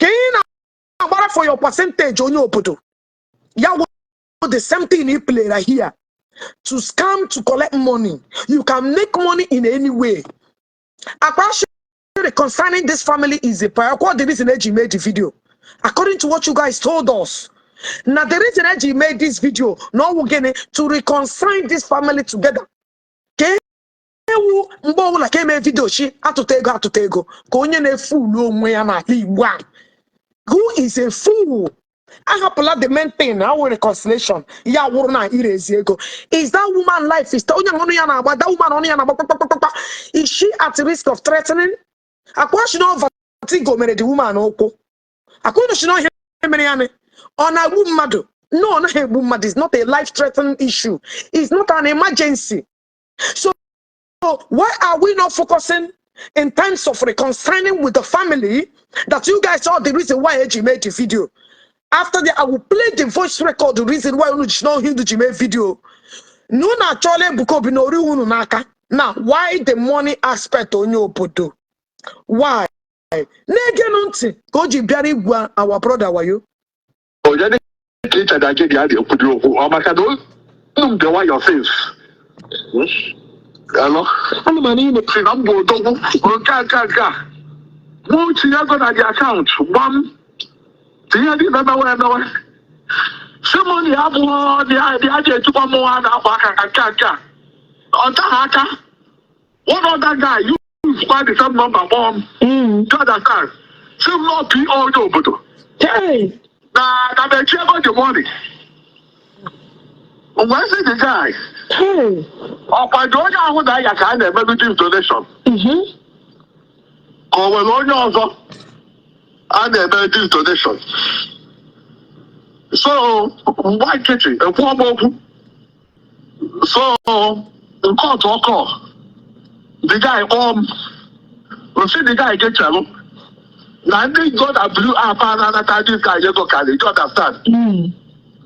Ka ị na-agbara for your percentage, onye obodo ya wụ the same thing he played here to scam, to collect money. You can make money in any way. Akpa concerning this family is a priority. What the reason eji made the video? According to what you guys told us. Now the reason eji made this video, no gịnị, to reconcile this family together. Ka ewu mgbe ọbụla ka eme video chi atụta ego, atụta ego ka onye na-efulu onwe ya n'ala Igbo a. Who is a fool? Ahapụla the main thing, our reconciliation, ya wụrụ na irezi ego. Is that woman life is onye ọnụ ya na-agba, that woman ọnụ ya na-agba kpakpakpakpa, is she at risk of threatening? Akwa shi na vertigo mere the woman ụkwụ. Akwa shi na ihe mere ya ni ọ na-egbu mmadụ? No, ọ naghị egbu mmadụ. It's not a life threatening issue. It's not an emergency. So why are we not focusing in terms of reconciling with the family that you guys saw the reason why eji made the video? After that, I will play the voice record, the reason why unu ji know ji mee video. Na unu achọọla Ebuka Obi na ori unu n'aka. Now, why the money aspect, onye obodo? Why? Na-egenụ ntị ka o ji bịara igwa our brother wayo. Onye dị ka ịcha na gị ya na-ekwudi okwu ọ maka na unu m dị nwayọ since. Hello? Ana m anụ ime. Si na m bụ odogwu nke a nke a nke a mụ tinye ego na dị account gbam, tinye ndị emewe emewe, si m na ya abụghị na ya ya ji echukwa mmụọ a na-akwa aka ka nke a nke a ọ taghị aka. One other guy use kwa the same number kpọọ m. Do you understand? Si m nọ PO onye obodo Hey! na mechie ego the money mgbe sị the guy Hey! ọkwado onye ahụ na ya ka a na-emerụ this donation ka o nwere onye ọzọ a na-emere this donation. So mgbe nkịtị ekwuo m okwu, so nke otu ọkọ the guy kpọọ m, nsị the guy gechelụ na ndị go na blue app a na-anata this guy ego karị. Do you understand?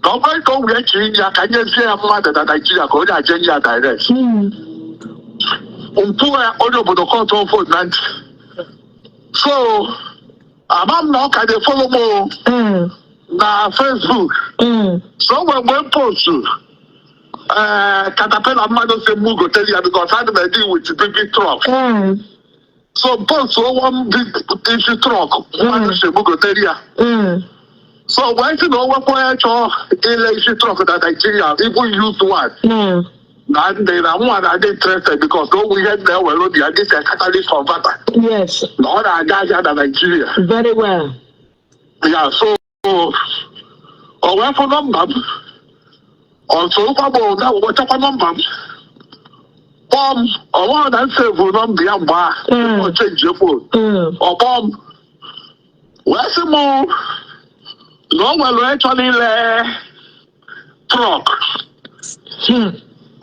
Na ọ bụrụ ka o wee chiri ya ka nyezie ya mmadụ na Naijiria ka onye aje nye ya direct. Mpụ ya onye obodo kọtụ phone na ntị, so ama m na ọ ka na-e follow m o na Facebook. So o nwere mgbe m post caterpillar mmadụ si mụ gotere ya because ana m deal with big big truck. So m post one big isi truck mmadụ si mụ gotere ya. So wee sị na o nwekwa onye chọọ ile isi truck na Nigeria, even used one, na ndị na nwa na-adị interested because na onwe ihe m na-ewere obi ya dịka catalyst converter na ọ na-aga ahịa na Nigeria. Very well. Ya, so o wee fụ nọmba m, ọ sorokwa m na wetakwa nọmba m kpọọ m. Ọ bụrụ na m save nọmba ya mgbe a ọ change phone. Ọ kpọọ m wee sị m na o nwere onye chọrọ ile truck.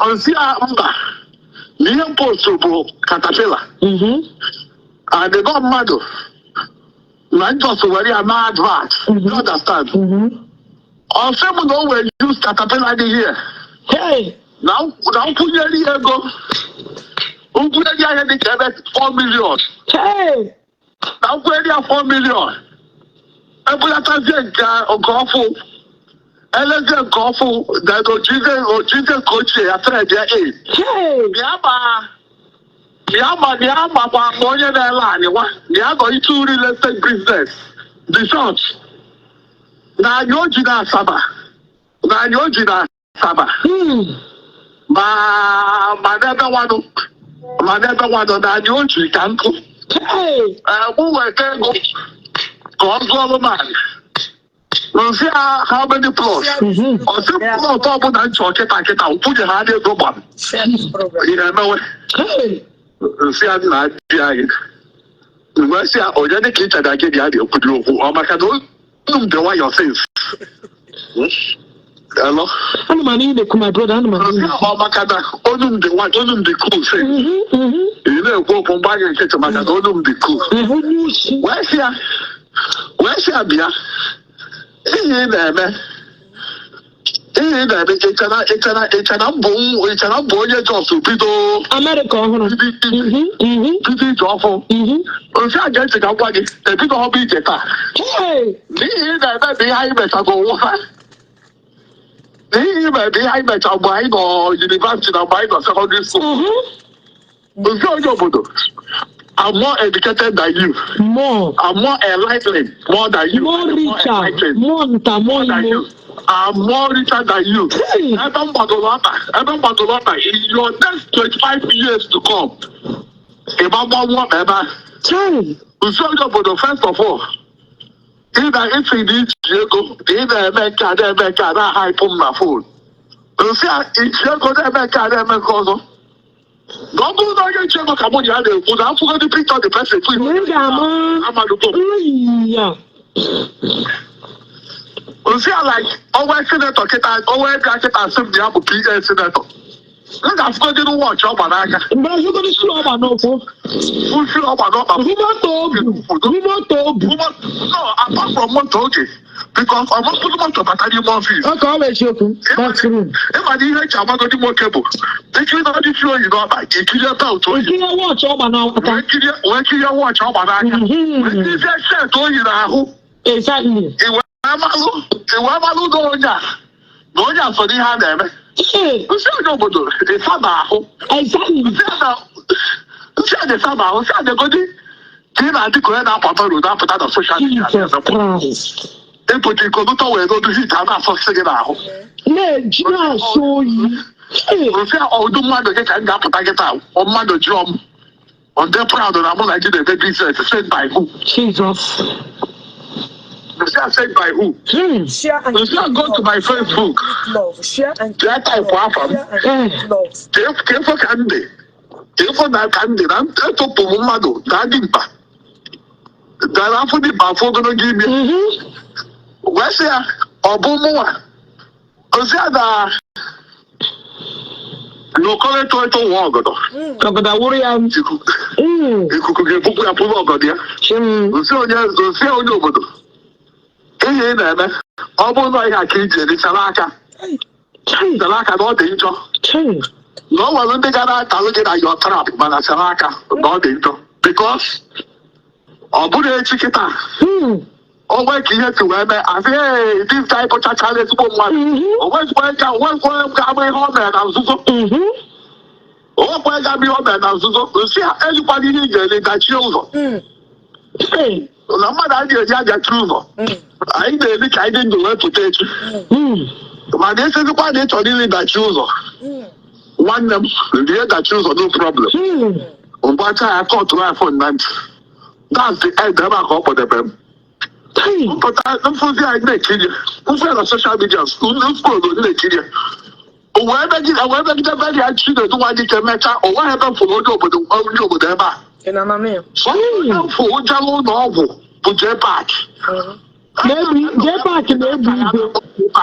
Nsị ya mba, na ihe m post bụ caterpillar adịgọ mmadụ. Na just were ya na advert. You understand? Ọ sị m na o were use caterpillar dị here. Hey. Na nkwụnyere ya ego, nkwụnyere ya ihe dị ka ebe 4 million. Hey. Na nkwụnyere ya 4 million, ebulatazie nke ọfụ, elezie nke ọfụ, then ojizie nke ochie ya trade ya in. Hey. Bịa ma ya ma na ya makwa ma onye na-ele anị nwa na ya gọ itu real estate business. The short na anyị o ji na Asaba, na anyị o ji na Asaba, ma n'ebe nwanụ, ma n'ebe nwanụ, na anyị o ji ka nkụ. Hey. Mụ weta ego ka ọ zụọrụ m anị. Nsị ya, "How many plots?" Ọ sị plot ọbụla nchọ kịta kịta, nkwunye ha dị ego gbam. Share this program. Ị na-emewe. Hey. Nsị ya na di anyị mgbe sị ya onye dị ka ị chara gị bịa na-ekwudi okwu ọ maka na olu m dị nwayọọ since. Hello? Ana m anụ ị na-ekwu, my brother, ana m anụ ị Nsị ya na-ekwu. ọ maka na olu m dị nwayọọ, olu m dị cool since. Ị na-ekwu okwu mgbe anyị nkịtị maka na olu m dị cool. Onye usi. Wee sị ya bịa, ihe ị na-eme, ịchana mbụ onye jos bido Amerịka ọhụrụ. bido ije bido ije ọfụ. Nsị a ga-ntị ka m gwa gị, ebido ọbụ ije taa. Hey. N'ihi ị na-eme bụ ihe anyị mechago nwụsa, n'ihi ị na-eme ihe anyị mecha mgbe anyị nọ university na mgbe anyị nọ secondary school. Nsị onye obodo, I'm more educated than you. More. I'm more enlightened more than you. More I'm more richer. enlightened More nta, more than imo. you. I'm more richer than you. Hey. Ebe m gbadoro ọta, ebe m gbadoro ọta, in your next 25 years to come, ịgba gbanwụọ ma ebe ahụ. Chai. Nsi onye obodo, first of all, ị na isi na iji ego na ị na-eme nke a, na-eme nke a, na-ahaịpụ m na phone. Nsị a iji ego na-eme nke a, na-eme nke ọzọ. Na ọ bụrụ na onye ji ego ka mụ na ya na-ekwu, na afụgodị picture the person fụ. Na ị ga-ama. Amadugo m. Iya. Nsị a like onwe senator kịta, onwe bịa kịta sị m na ya bụ PA senator, m ga-afụgodị watch ọ gba n'aka. Mgbe azụgodị shoe ọgba n'ụkwụ. Fusi ọgba n'ọkpa. Hụ moto o bu. Hụ moto o bu. No, apart from moto oge, because ọ bụrụ moto bata n'ime office. Ọ ka ọ bụ eziokwu. That's true. Ịma na ihe eji amagodi nwoke bụ ikiri na ọdịchi oyi n'ọkpa, ikirie belt oyi. Itinye watch ọgba n'aka. Wee kirie watch ọgba n'aka, wee kirizie shirt oyi n'ahụ. Iwee malụ na onye a na onye a so n'ihe a na-eme. Hey. Nsị onye obodo ịsa n'ahụ. Nsị a na-esa n'ahụ, nsị a na-egodi ka ị na-adị ka onye na-akwa baro na-apụta na social media. Jesus Christ. Ịpụta ikonuto wee n'odu hit a na-asọsị gị n'ahụ. Na-eji na-asụ oyi. Hey. Nsị a ọdụ mmadụ gị ka m ga-apụta gị taa, ọ mmadụ jụọ m ọ dị proud na mụ na gị na-eme business, sent by who? Jesus. Nsị a sent by who? Share and Nsị a go to my Facebook. Click love. Share and Jee type afa m. Share and click love. Ka efo ka m dị, ka efo na ka m dị na etopụ m mmadụ daa dị mkpa dara afọ dị mkpa, afọ ogologo ime. Wee sị ya ọ bụ mụnwa ozi a na okoro eto eto nwa ọgọdọ. Ọgọdọ wụrụ ya. Ikuku ikuku ga-ebupụ ya pụrụ ọgọdọ ya. Chim. Nsị onye obodo, ihe ị na-eme, ọ bụrụ na ihe a ka iji erichara aka. Chai. Chara aka na ọ dị njọ. Chai. Na ọ nwere ndị ga na-atalụ gị na your trap, mana chara aka na ọ dị njọ because ọ bụrụ echi kịta, o nwee ka ihe si wee mee, asị, "Ee, this guy bụchachara ezigbo mmadụ." O nwezikwa ga-ama ihe o mere na nzuzo. O nwekwa ga-ama ihe o mere na nzuzo. Nsị ha ejikwana ihe ị ga-eri dachie ụzọ. Chai. Na mmadụ adịghị eji ajachi ụzọ. Anyị na-eri ka anyị dị ndụ wee pụta echi, mana esizikwa na ị chọrọ iri dachi ụzọ, nwanne m, rie dachi ụzọ, no problem. Mgbacha ya kọtụrụ ya phone na ntị. That's the end. Ebe a ka ọ kpọdebe m. Chai. Mpụta mfụzi anyị na-ekiri mfụ ya na social media scroll na-ekiri ya. O wee megide ebe ya Chinedu nwa dike mechaa o nweghị ebe m fụrụ onye obodo ebe a. Ị na-anụ ya? Onye m fụ jere ụlọ ọgwụ bụ J Park. Na-egbu J Park na-egbu igwe.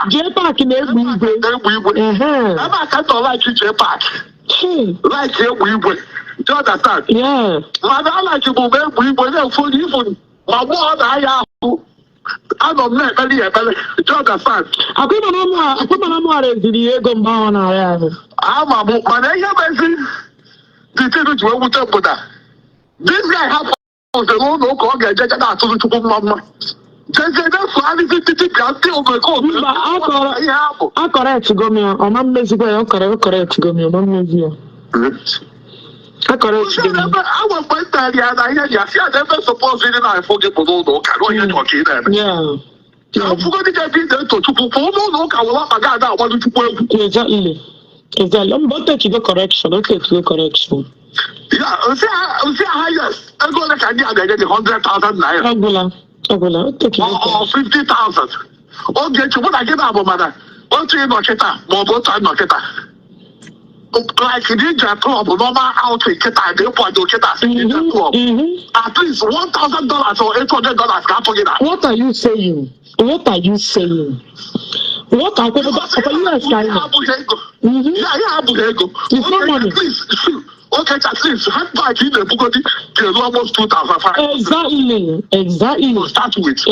J Park na-egbu igwe. Na-egbu igwe. Ehe. Ebe a ka m nọ like J Park. Chai. Like egbu igwe. Do you understand? Yeah. Mana alaki bụ mgbe egbu igwe na-efu ifun. Ma mgbe ọ na-aya ahụ, anọ m na-ekpere ya ekpere. Do you understand? Akwụma na mụ reziri ya ego mgbe ahụ ọ na-arịa ahụ. Ama m, mana ihe mezi the thing ji wee wute m bụ na this guy hapụziri ụlọ ụka ọ ga-eje je na-atụrụ Chukwu mma mma, jezie na-esogharịzi titi bịa ndị omekome. Mba, akọrọ ihe ahụ. Akọrọ m ya, ọma mmezikwa ya, ọ kọrọ m ya, ọma mmezi ya. Akọrọ m ya. Awa mgbe m tara ya na ihe ji asị ya na ebe suppose ịdị na-afụ gị bụ n'ụlọ ụka na onye chọrọ ka ị na-eme. Afụgodị gị ebe ị na-eto Chukwu kwa ụlọ ụka were ọkpa gị ada agbado Chukwu egwu. Exactly. Mba, o tekigo correction, o tekigo correction. Ya nsị a, highest ego ole ka ndị a ga-enye gị? 100,000 naira. Ọgwụla, ọgwụla, o tekigo Ọ 50,000 oge echi mụ na gị na-abụ, mana otu ịnọ kịta ma ọ bụ otu anọ kịta, like Ninja Club, normal outing kịta dị nkwado kịta sị Ninja Club, at least $1,000 or $800 ga-atụ gị na. What are you saying? What are you saying? What are ọkwa US ka anyị nọ? Abụghị ego. Ya abụghị ego. It's not money. At least, okay, at least handbag ị na-ebugodi ga-eru almost 2,500 to start with. Ọ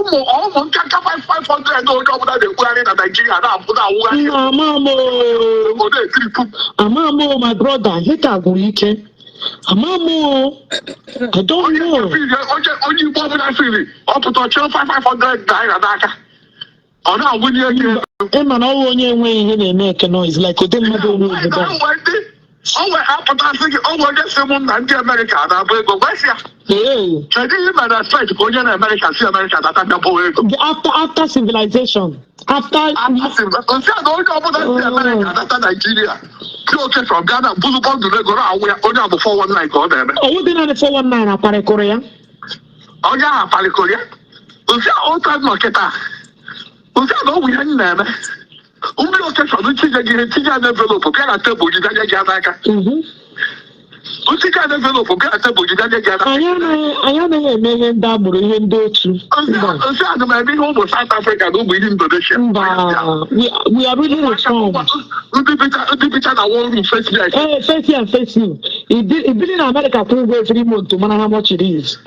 ụmụ nkanka 500 na onye ọbụla na-ekwugharị na Naịjirịa na-abụ na-awụgharị. Nna, ama m o. Ọ na-etiri Ama m o, my brother, ihe ka gwụrụ ike. Ama m o. I don't onye know. Onye Igbo ọbụla firi ọpụta ọchịọ 500 naira n'aka, ọ na-awụnye ego. Ị ma na ọwụ onye enweghị ihe na-eme eke noise like ụdị mmadụ onwe obodo a. O wee apụtasị gị, o wee onye si mụ na ndị Amerịka na-abụ ego gwesị ya. Kedu ihe mere expect ka onye na Amerịka si Amerịka nata bịa bụwa ego? After civilization. After Nsị a na onye ọbụla si Amerịka nata Naijiria dị oke from Ghana bụrụ bundle ego na-awụ ya, onye a bụ 419 ka ọ na-eme. Owu dị naanị 419 akparịkụrụ ya. Onye ahụ akparịkọrọ ya. Nsị a otu nọ kịta, nsị a na ọ bụ ihe m na-eme ndị occasion tinye gị ihe, tinye ya n'envelope, bịa na tebụl gị, bịa nye gị ya n'aka. Ntinye ya n'envelope, bịa na tebụl gị, bịa nye gị ya n'aka. Anyị anaghị eme ihe ndị agbụrụ, ihe ndị otu. Mba. Nsị a na m eme ihe ụmụ South Africa na ụmụ ihe Indonesia. Mba. We are really reformed. Ndị bicha na one room face me. Hey, face you and face you. Ibili na America kwụ ụgwọ every month, mana how much it is.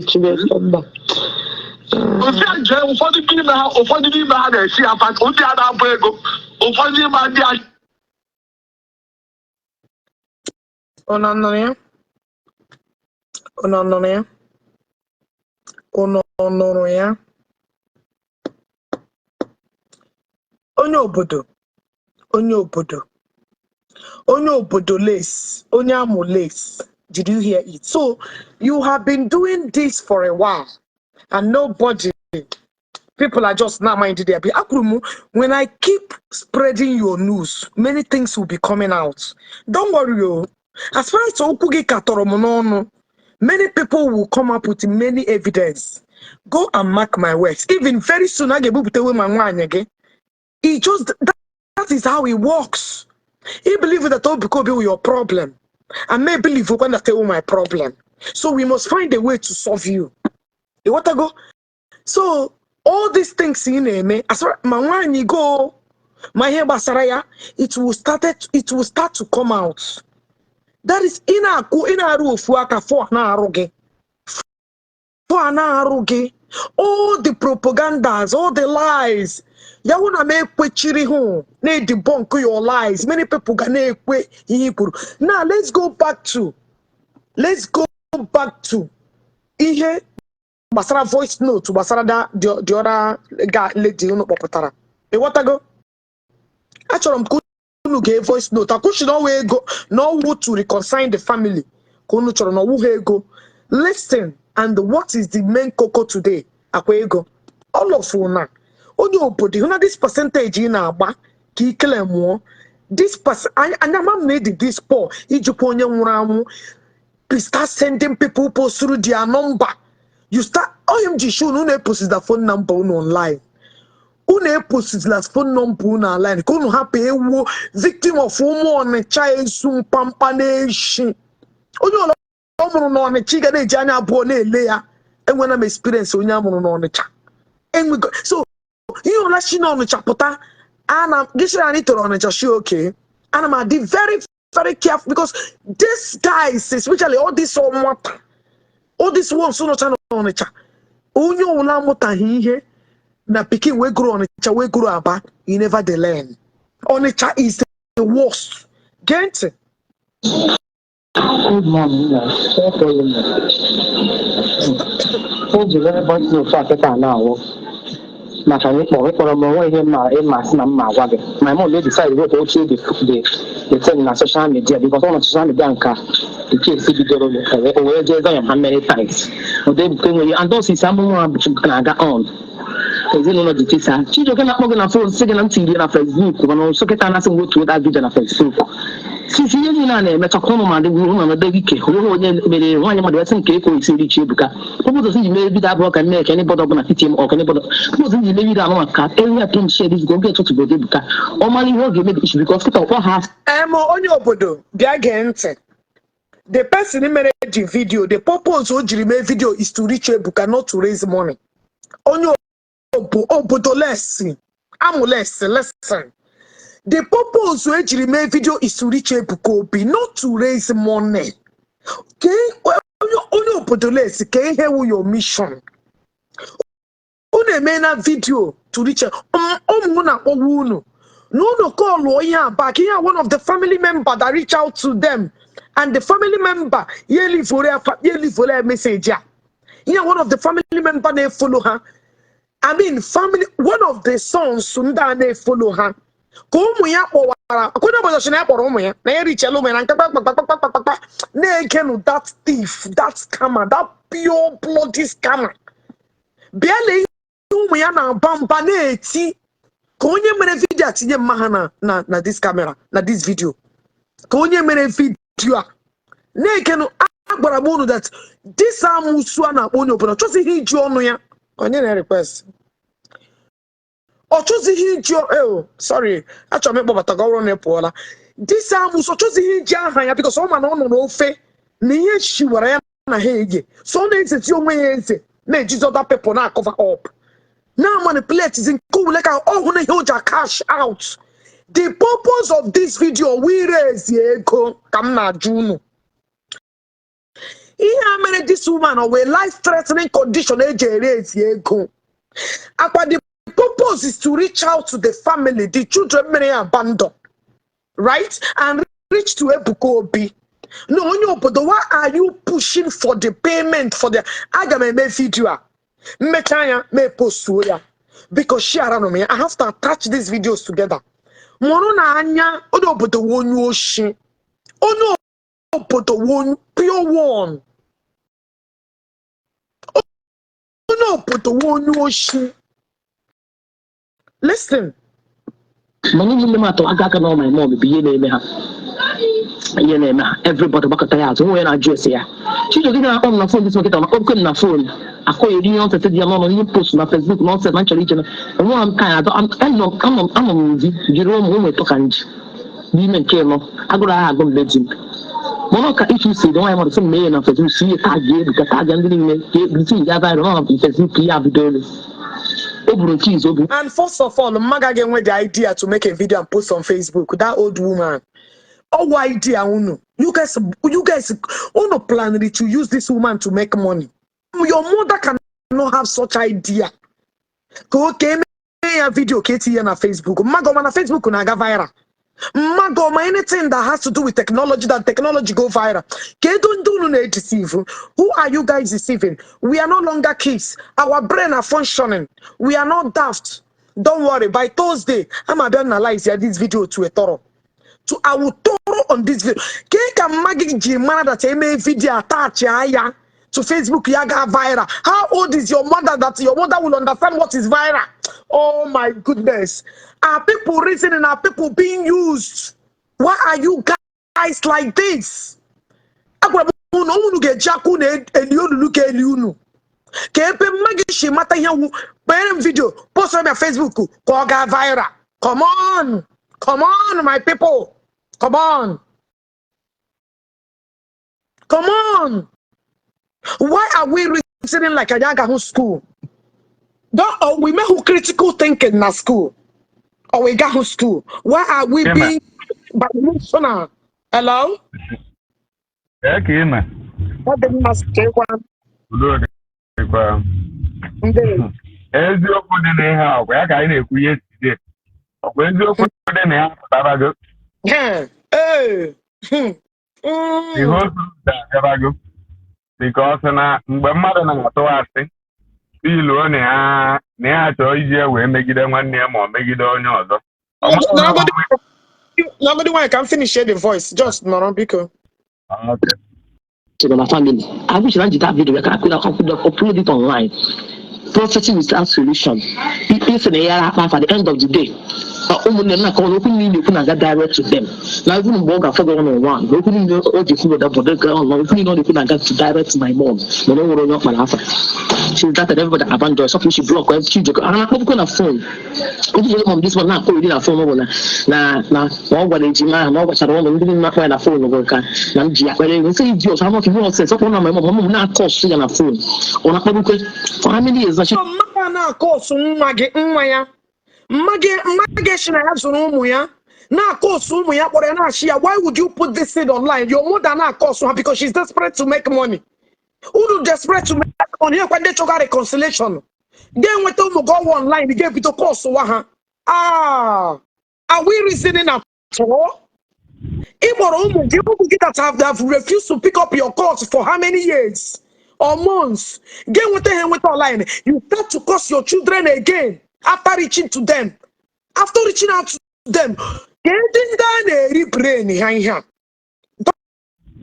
Chineke, mba. Nsị a jee, ụfọdụ n'ime ha na-esi apa ndị a na-abụ ego, ụfọdụ n'ime ha ndị a. Unu nụrụ ya? Unu nụrụ ya? Unu nụrụ ya? Onye obodo, onye obodo, onye obodo lace, onye amụ lace. Did you hear it? So you have been doing this for a while, and nobody, people are just not minding their business. Akwuru m, when I keep spreading your news, many things will be coming out. Don't worry, oh. As far as okwu gị ka tọrọ m n'ọnụ, many people will come up with many evidence. Go and mark my words. Even very soon, a ga-ebupụtawe ma nwaanyị gị. It just that is how it works. He believe that Obi will your problem. And may believe when that will my problem. So we must find a way to solve you. You want to go? So all these things ị na-eme, as far ma nwaanyị go, ma ihe gbasara ya, it will start to come out. That is, ị na-akụ, ị na-arụ ofu aka, fọ na-arụ gị. Fọ na-arụ gị. All the propagandas, all the lies. Ya hụ na m ekwechiri hụ na-debunk your lies. Many people ga na-ekwe ihe i kwuru. Now let's go back to ihe gbasara voice note gbasara the other guy lady unu kpọpụtara. Ịghọtago? Achọrọ m ka unu gee voice note. Akwụsị na ọwa ego na ọwụ to reconcile the family ka unu chọrọ na ọwụghị ego. Listen, and what is the main koko today? Akwa ego. All of una, onye obodo, hụ na this percentage ị na-agba ka ikele mụọ this person anya ama m na ịdị this poor ijikwa onye nwụrụ anwụ. You start sending people posturu their number. You start onye m ji show unu epostila phone number unu online, unu epostila phone number unu online ka unu hapụ ewu victim of ụmụ Ọnịcha esu mkpamkpa na-eshi onye ọla ọ mụrụ n'Ọnịcha. Ị ga na-eji anya abụọ na-ele ya. Enwela m experience onye a mụrụ n'Ọnịcha enwego. So ihe ọla si n'Ọnịcha pụta ana gị sịrị anyị toro Ọnịcha shi oke, ana m adị very very careful because these guys, especially all this nwata All these ones nọcha n'Ọnịcha, onye ọbụla amụtaghị ihe na pikin wey grow Ọnịcha, wey grow Aba, you never dey learn. Ọnịcha is the worst. Gee ntị. Good morning, guys. O ji were voice note a kịta na-awụ maka na ịkpọrọ m onwe ihe mma ịma sị na mma agwa gị. My mom dey decide wepụ ochie the thing na social media because ọ na social media nka the case bidoro, o wee jee Zion how many times. Ụdị ebuka enweghị and osisi amụmụ ha na-aga on ezinụlọ ji tisa. Chijioke na-akpọ gị na phone sị gị na ntị iri na Facebook, mana nso kịta na-asị m wetuo that video na Facebook. Sisi ihe niile a na-emechakwa ụnụ ma adịghị ụnụ na ike onweghị onye mere nwaanyị mmadụ esi nke ekwo isi richi Ebuka. Purpose ji mee video abụọ ka mee ka anybody ọbụla pity m, ọ ka anybody. Purpose ji mee video anụ maka area atọ m share this go get to Ebuka, ọ mara ihe ọ ga-eme the issue because kịta ọkpọ ha. Em, onye obodo, bịa gee ntị. The person mere the video, the purpose o jiri mee video is to reach Ebuka, not to raise money. Onye obodo, listen. Amụ, listen. The purpose o jiri mee video is to reach Ebuka Obi, not to raise money. Ka onye obodo, lesi ka ihe wu your mission. Unu eme na video to reach ụmụ na-akpọwa unu na unu call ihe a back. Ihe a, one of the family member that reach out to them, and the family member ya elivoro ya message a. Ihe one of the family member na-efollow ha, I mean family, one of the sons ndị a na-efollow ha, ka ụmụ ya kpọwara onye obodo si na ya kpọrọ ụmụ ya na ya richela ụmụ ya na nke kpakpakpakpakpakpa na-egenu. That thief, that scammer, that pure bloody scammer, bịa lee ihe ụmụ ya na-aba mba na-eti ka onye mere video a tinye mma ha na this camera, na this video, ka onye mere video a na-ekenu. Agwara m unu that this amusu a na-akpọ onye obodo chọzighị iji ọnụ ya onye na request, ọ chọzighị iji oh sorry, achọrọ m ịkpọbata gị ọrụ na ị pụọla. This amusu ọ chọzighị iji aha ya because ọ ma na ọ nọ n'ofe na ihe shiwara ya na ha ege, so ọ na-ezeti onwe ya eze, na-ejizi other people na-acover up, na manipulate nke owule ka ọ hụ na ihe o ji cash out. The purpose of this video, we raise ego, ka m na-ajụ unu, ihe a mere this woman, ọ wee life threatening condition eji ere ezi ego akwa? The purpose is to reach out to the family, the children mere ya abandon, right, and reach to Ebuka Obi. No, onye obodo, why are you pushing for the payment for the aga m eme video a, mmecha ya mee postuo ya. Biko share m ya. I have to attach these videos together. Mụrụ na anya, onye obodo wụ onye oshi, onye obodo wụ onye pure one, onye obodo wụ onye oshi. Listen. Mana ụmụnne m atọ aka na my mom bụ ihe na-eme ha, ihe na-eme ha. Everybody gbakọta ya azụ onwe ya na-ajụ ese ya. Chijioke na-akpọ m na phone this nkịta, na-akpọ m na phone akọ ya eri ihe nonsense dị ya n'ọnụ, ihe post na Facebook nonsense na nchọrọ ije na enweghị m ka ya adọ. Anọ m di jiri ụmụ ụmụ ịtọ ka nji n'ime nke ịnọ agụrụ agha agụ mgbe di m, mana ọ ka ichu si dị nwaanyị mmadụ sị m mee ya na Facebook, si ihe tag Ebuka, tag ndị niile ka ebute ya viral nọ na Facebook. Ya bido elu o buru nke izu obu. And first of all, mmaga ga-enwe the idea to make a video and post on Facebook. That old woman, ọwụ idea unu. You guys, unu planned to use this woman to make money. Your mother cannot have such idea ka o ka eme ya video ka etinye na Facebook. Mmaga ọma na Facebook na-aga viral. Mmaga ọma, anything that has to do with technology, that technology go viral. Kedu ndị unu na-edeceive? Who are you guys deceiving? We are no longer kids. Our brain are functioning. We are not daft. Don't worry, by Thursday I'm abịa analyze ya this video to a thorough to, I will thorough on this video. Ke ka mma gị ji mara that eme video attach ya to Facebook, ya ga viral? How old is your mother that your mother will understand what is viral? Oh my goodness. Are people reasoning? Are people being used? Why are you guys like this? Agwara m unu, unu ga-eji aka unu eli olulu ka eli unu ka ebe mma gị si mata ihe wu kpere m video post na Facebook ka ọ gaa viral. Come on, come on, my people, come on, come on. Why are we reasoning like anyị agahụ school? Don't or we make critical thinking na school or we gahụ school? Why are we Ema. being emotional? Hello. Ee, ka ị ma. Ọ dị mma, chekwa. Udo dịkwa. Ndewo. Eziokwu dị n'ihe a, ọkwa ya ka anyị na-ekwu yesterday. Ọkwa eziokwu dị na ya pụtarago. Ee. Ihe otu abịabago. Because na mgbe mmadụ na-atụ asị, iluo na ya chọọ iji ya wee megide nwanne ya ma ọ megide onye ọzọ. Ọ maghị na Nobody nwaanyị ka m finish the voice. Just nọrọ, biko. Okay. To my family. I wish I did that video. I could have upload it online. Prophecy without solution. If na ya at the end of the day, ụmụnne m na-akọwa okwu niile ekwu na-aga direct to them. Na even mgbe ọ ga-afọ gị one on one, okwu niile o ji kwuru that bọdụ ga ọnụ, okwu niile ọ na-ekwu na-aga to direct to my mom. Mana o nwere onye ọ kpara afa. She that everybody abandon her. She block her. She joke. And akpọbukwa na phone. Ndị jere mom this one na-akpọ iri na phone bụ na ọ gwara ejima ahụ na ọ gwachara ụlọ ndị niile akpọ ya na phone bụ ka na m ji ya kpere ego. Nsị idiot, how much nonsense. Ọ kpọrọ na my mom na-akọ ọsụ ya na phone. Ọ na-akpọbukwe for how many years na she So mmadụ a na-akọ ọsụ nwa gị, nwa ya, mma gị si na ya zụrụ ụmụ ya, na-akọ ọsụ ụmụ ya, kpọrọ ya na-achị ya. Why would you put this thing online? Your mother na-akọ ọsụ ha because she's desperate to make money. Unu desperate to make money ekwa ndị chọga reconciliation ga-enweta ụmụ gị ọwa online ga-ebido kọsụwa ha. Ah, are we reasoning at all? Ị kpọrọ ụmụ gị that have refused to pick up your calls for how many years or months, ga-enweta ha enweta online, you start to curse your children again after reaching to them, after reaching out to them. Kedu ndị a na-eri brain ha ihe a?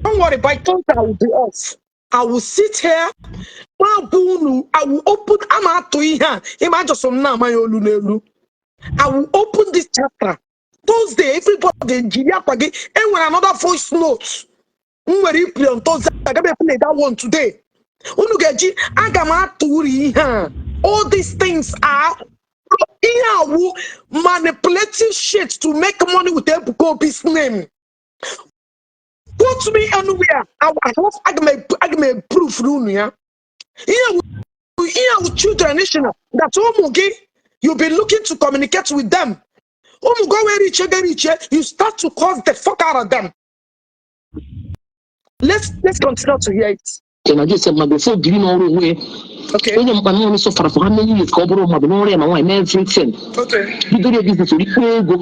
Don't worry, by Thursday I will be off. I will sit here gwa unu. I will open ama atụ ihe a ịma ajọsọ m na-ama ya olu n'elu. I will open this chapter Thursday. Everybody jiri akwa gị. Enwere another voice note m nwere iplay on Thursday. Aga m play that one today. Unu ga-eji aga m atụ uru ihe a. All these things are ihe awụ manipulative shit to make money with Ebuka Obi's name. Put me anywhere. Aga m proof unu ya. Ihe wụ children national that ụmụ gị you be looking to communicate with them. Ụmụ gị wee riche ga riche, you start to curse the fuck out of them. Let's continue to hear it. Na Joseph ma before biri n'ọrụ onwe ya. Onye mkpa n'ọrụ suffer for how many years ka ọ bụrụ mmadụ n'ọrụ ya ma nwaanyị mee everything. Bidoro ya business, orikpo ego.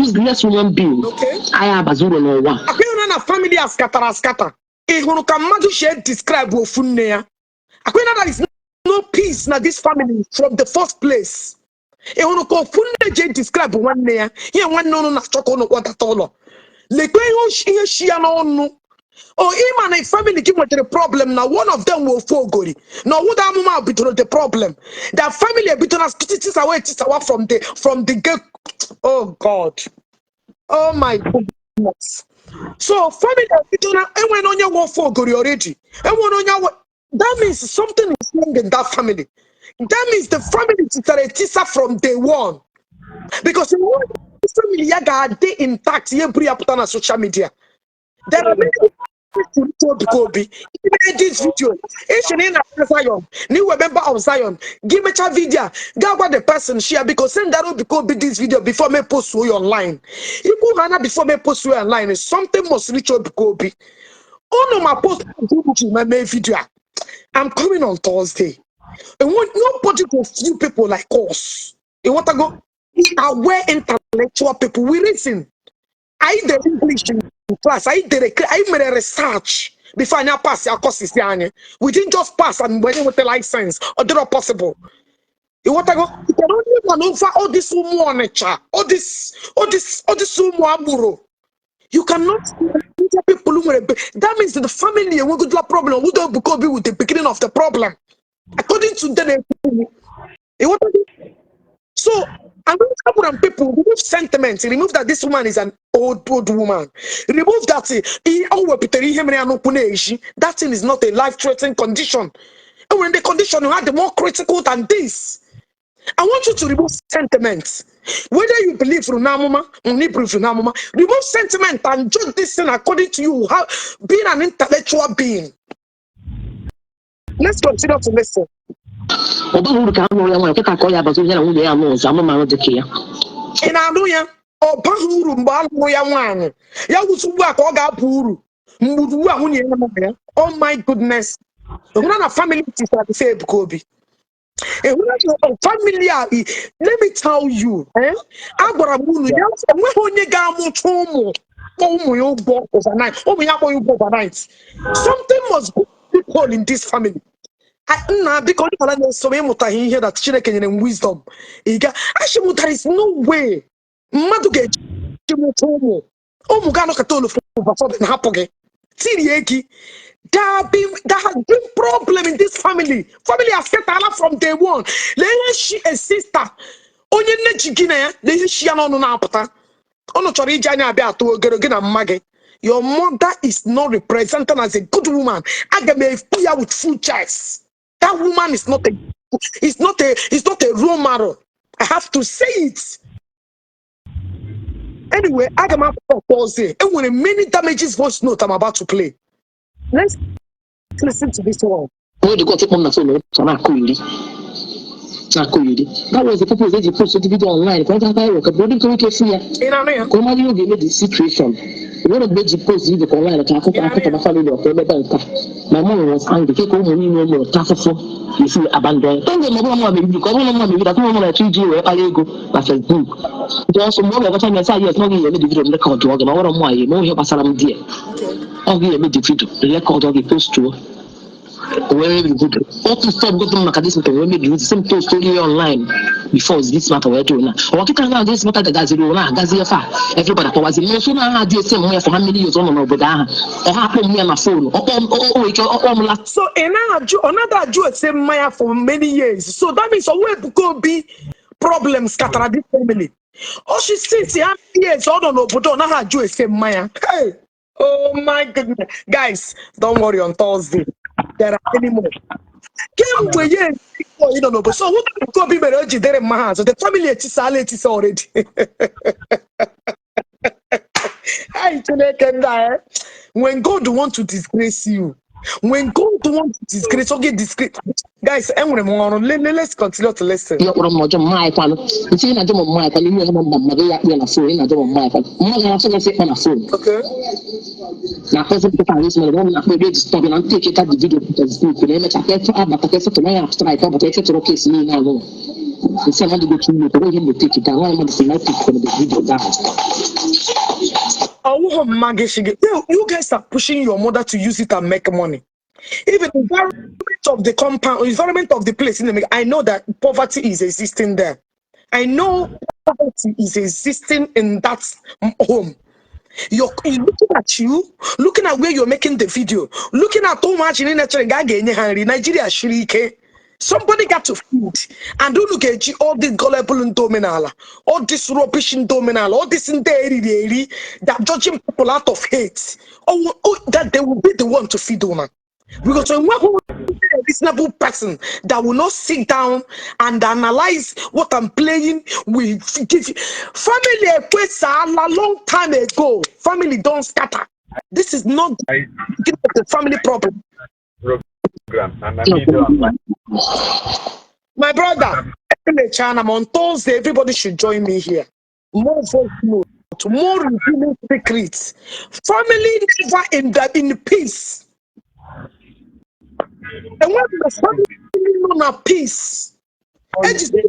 Useless human being. Anyị abazi uru n'ụwa. Akwa ịhụrụ na family a scattara ascatter. Ị hụrụ ka mmadụ si describe ofu nne ya? Akwa ịhụrụ there is no peace na this family from the first place. Ị hụrụ ka ofu nne ji describe nwanne ya? Ihe nwanne ụnụ na-achọ ka ụnụ kpọdata ụlọ. Lekwe ihe shi ya n'ọnụ. O ịma na family gị nwetara problem na one of them wụ ofu ogori na ọwụda amụma bidoro the problem. Their family ebidoro tisawa etisawa from the get. Oh God, oh my goodness. So family ebidoro enwere onye nwe ofu ogori already, enwere onye nwe. That means something is wrong in that family. That means the family tisara etisa from day one, because family ya ga-adị intact ihe buru ya pụta na social media. There are many people to Obi. Ime this video, eche na ị na Zion, na iwe member of Zion, gị mechaa video a, gaa gwa the person share, because send that Obi Obi this video before me post you online. Ikwu ha na before me post you online, something must reach Obi Obi. Unu ma post ma mee video a. I'm coming on Thursday. And when nobody go few people like us. You want to go? We are aware intellectual people. We reason. I did English in class. I made a research before I pass your courses. We didn't just pass and went with the license. Or not possible. You want to go? You can only maneuver all this ụmụ Onitsha, all this ụmụ agboro. You cannot people who were. That means that the family will good problem. Would be with the beginning of the problem. According to them, you want to go? So I'm going to put on people, remove sentiment, remove that this woman is an old old woman. Remove that he that thing is not a life-threatening condition. And when the condition you had more critical than this. I want you to remove sentiments. Whether you believe Runamuma, Runamuma, remove sentiment and judge this thing according to you, how being an intellectual being. Let's continue to listen. Ọ baghị uru ka a nụrụ ya nwaanyị kịta ka ọ ya abazi ya na nwunye ya nụ ọzọ amụmanụ dị ka ya. Ị na-anụ ya? Ọ baghị uru mgbe a lụrụ ya nwaanyị. Ya wụsị ugbu a ka ọ ga-aba uru. Mgbe ugbu a nwunye ya nọ ya. Oh my goodness. Ịhụna na family tisara before Ebuka Obi. Ịhụna na family a, let me tell you, eh? Agwara m unu ya, enweghị onye ga-amụcha ụmụ, kpọọ ụmụ ya ụgwọ overnight, ụmụ ya akpọghị ụgwọ overnight. Something must go people in this family. Nna, biko, onye ọbụla na-eso m ịmụtaghị ihe that Chineke nyere m wisdom, ị ga achị m, there is no way mmadụ ga-eji mụta ụmụ, ụmụ ga-anọkọta olufu sudden hapụ gị, tirie gị. There has been problem in this family. Family has settled from day one. Lee ihe shi a sister onye nne ji gị na ya, lee ihe shi ya n'ọnụ na-apụta. Unu chọrọ iji anya abịa atụ ogero gị na mma gị. Your mother is not represented as a good woman. Aga m ekwu ya with full chest. That woman is not a role model. I have to say it. Anyway, aga m apụta Thursday. Enwere many damages voice note I'm about to play. Let's listen to this one. Onye dị gọt ịkpọ m na phone ọ na-akụ iri na-akụ iri. That was the purpose eji post the video online, ka ọ gaa viral, ka bụrụ nke ike fụ ya, Ị na-anụ ya? Ka ọ mara ihe ọ ga-eme the situation. Nwere mgbe eji post video ka online ka akụkọ akụkọ na family ọka emebe nka. My mom was angry ke ka ụmụ niile ụmụ ta afụfụ esi abandon ya. Tọnge ma ọ bụrụ nwa mebiri, ka ọ bụrụ nwa mebiri, atụ nwa na-achọ iji wee kpara ego na Facebook. Ndị ọsọ mgbe ọ ga-agwacha m ya sị, yes, na ọ ga-eme the video, record ọ ga na ọ nwere mụ ya eme ihe gbasara m di ya. Ọ ga-eme the video, record ọ ga-postuo wee mebi video. Otu stop gote m maka this matter wee mebi video same post only online before this matter wee dị na ọwa kịta na this matter gagaziri ụra agazi efe a. Everybody akpọwazi m nso na aha dị ese m ya for how many years ọ nọ n'obodo ahụ, ọ ha akpọ m ya na phone, ọkpọ m o nwere ike ọkpọ m last. So ị na-ajụ, ọ naghị ajụ ese mmanya for many years. So that means ọwụ Ebuka Obi problem scatara this family. Oshi since ha years ọ nọ n'obodo, ọ naghị ajụ ese mmanya. Hey! Oh my goodness. Guys, don't worry, on Thursday. There are many more. Kemgbe ya ị nọ n'obodo. So what Ebuka Obi mere o jidere mma ha azụ? The family etisala etisa already. Hey, Chineke nna, eh? When God want to disgrace you, when God want to disgrace, okay, disgrace. Guys, enwere m ọrụ. Let's continue to listen. Ihe kpọrọ m ọjọọ mma anyị kwanụ nsị ị na-ajụ m mma anyị kwanụ ihe mma mma gị ya kpụ ya na phone, ị na-ajụ m mma anyị kwanụ mma gị na-asị gị ịkpọ na phone. Na akpọzi nkịta ahụ isi mere ọ na-akpọ ebe eji stop na ntị eketa the video Facebook na emecha ka efe abata ka efe tụrụ ya strike ọ bata efetụrụ case niile alụ nsị mmadụ go too late. Onwe ihe m na-eteki down nwaanyị mmadụ si na take the video down. Ọwụghọ mma gị shi gị. You guys are pushing your mother to use it and make money. Even the environment of the compound, environment of the place, in the, I know that poverty is existing there. I know poverty is existing in that home. You're looking at you, looking at where you're making the video, looking at ụmụachị niile chere ga a ga-enye ha nri. Nigeria shiri ike. Somebody got to feed. And unu ga-eji all this gullible ndị omenala, all this rubbish ndị omenala, all this ndị eriri eri that judging people out of hate, oh, that they will be the one to feed una. Because enweghị a reasonable person that will not sit down and analyze what I'm playing will give you. Family ekwesala long time ago. Family don't scatter. This is not the beginning of the family problem. Program and I need online. My brother, I'm on Thursday. Everybody should join me here. More voice note, more revealing secrets. Family never in peace. And when the family nọ na peace, ejide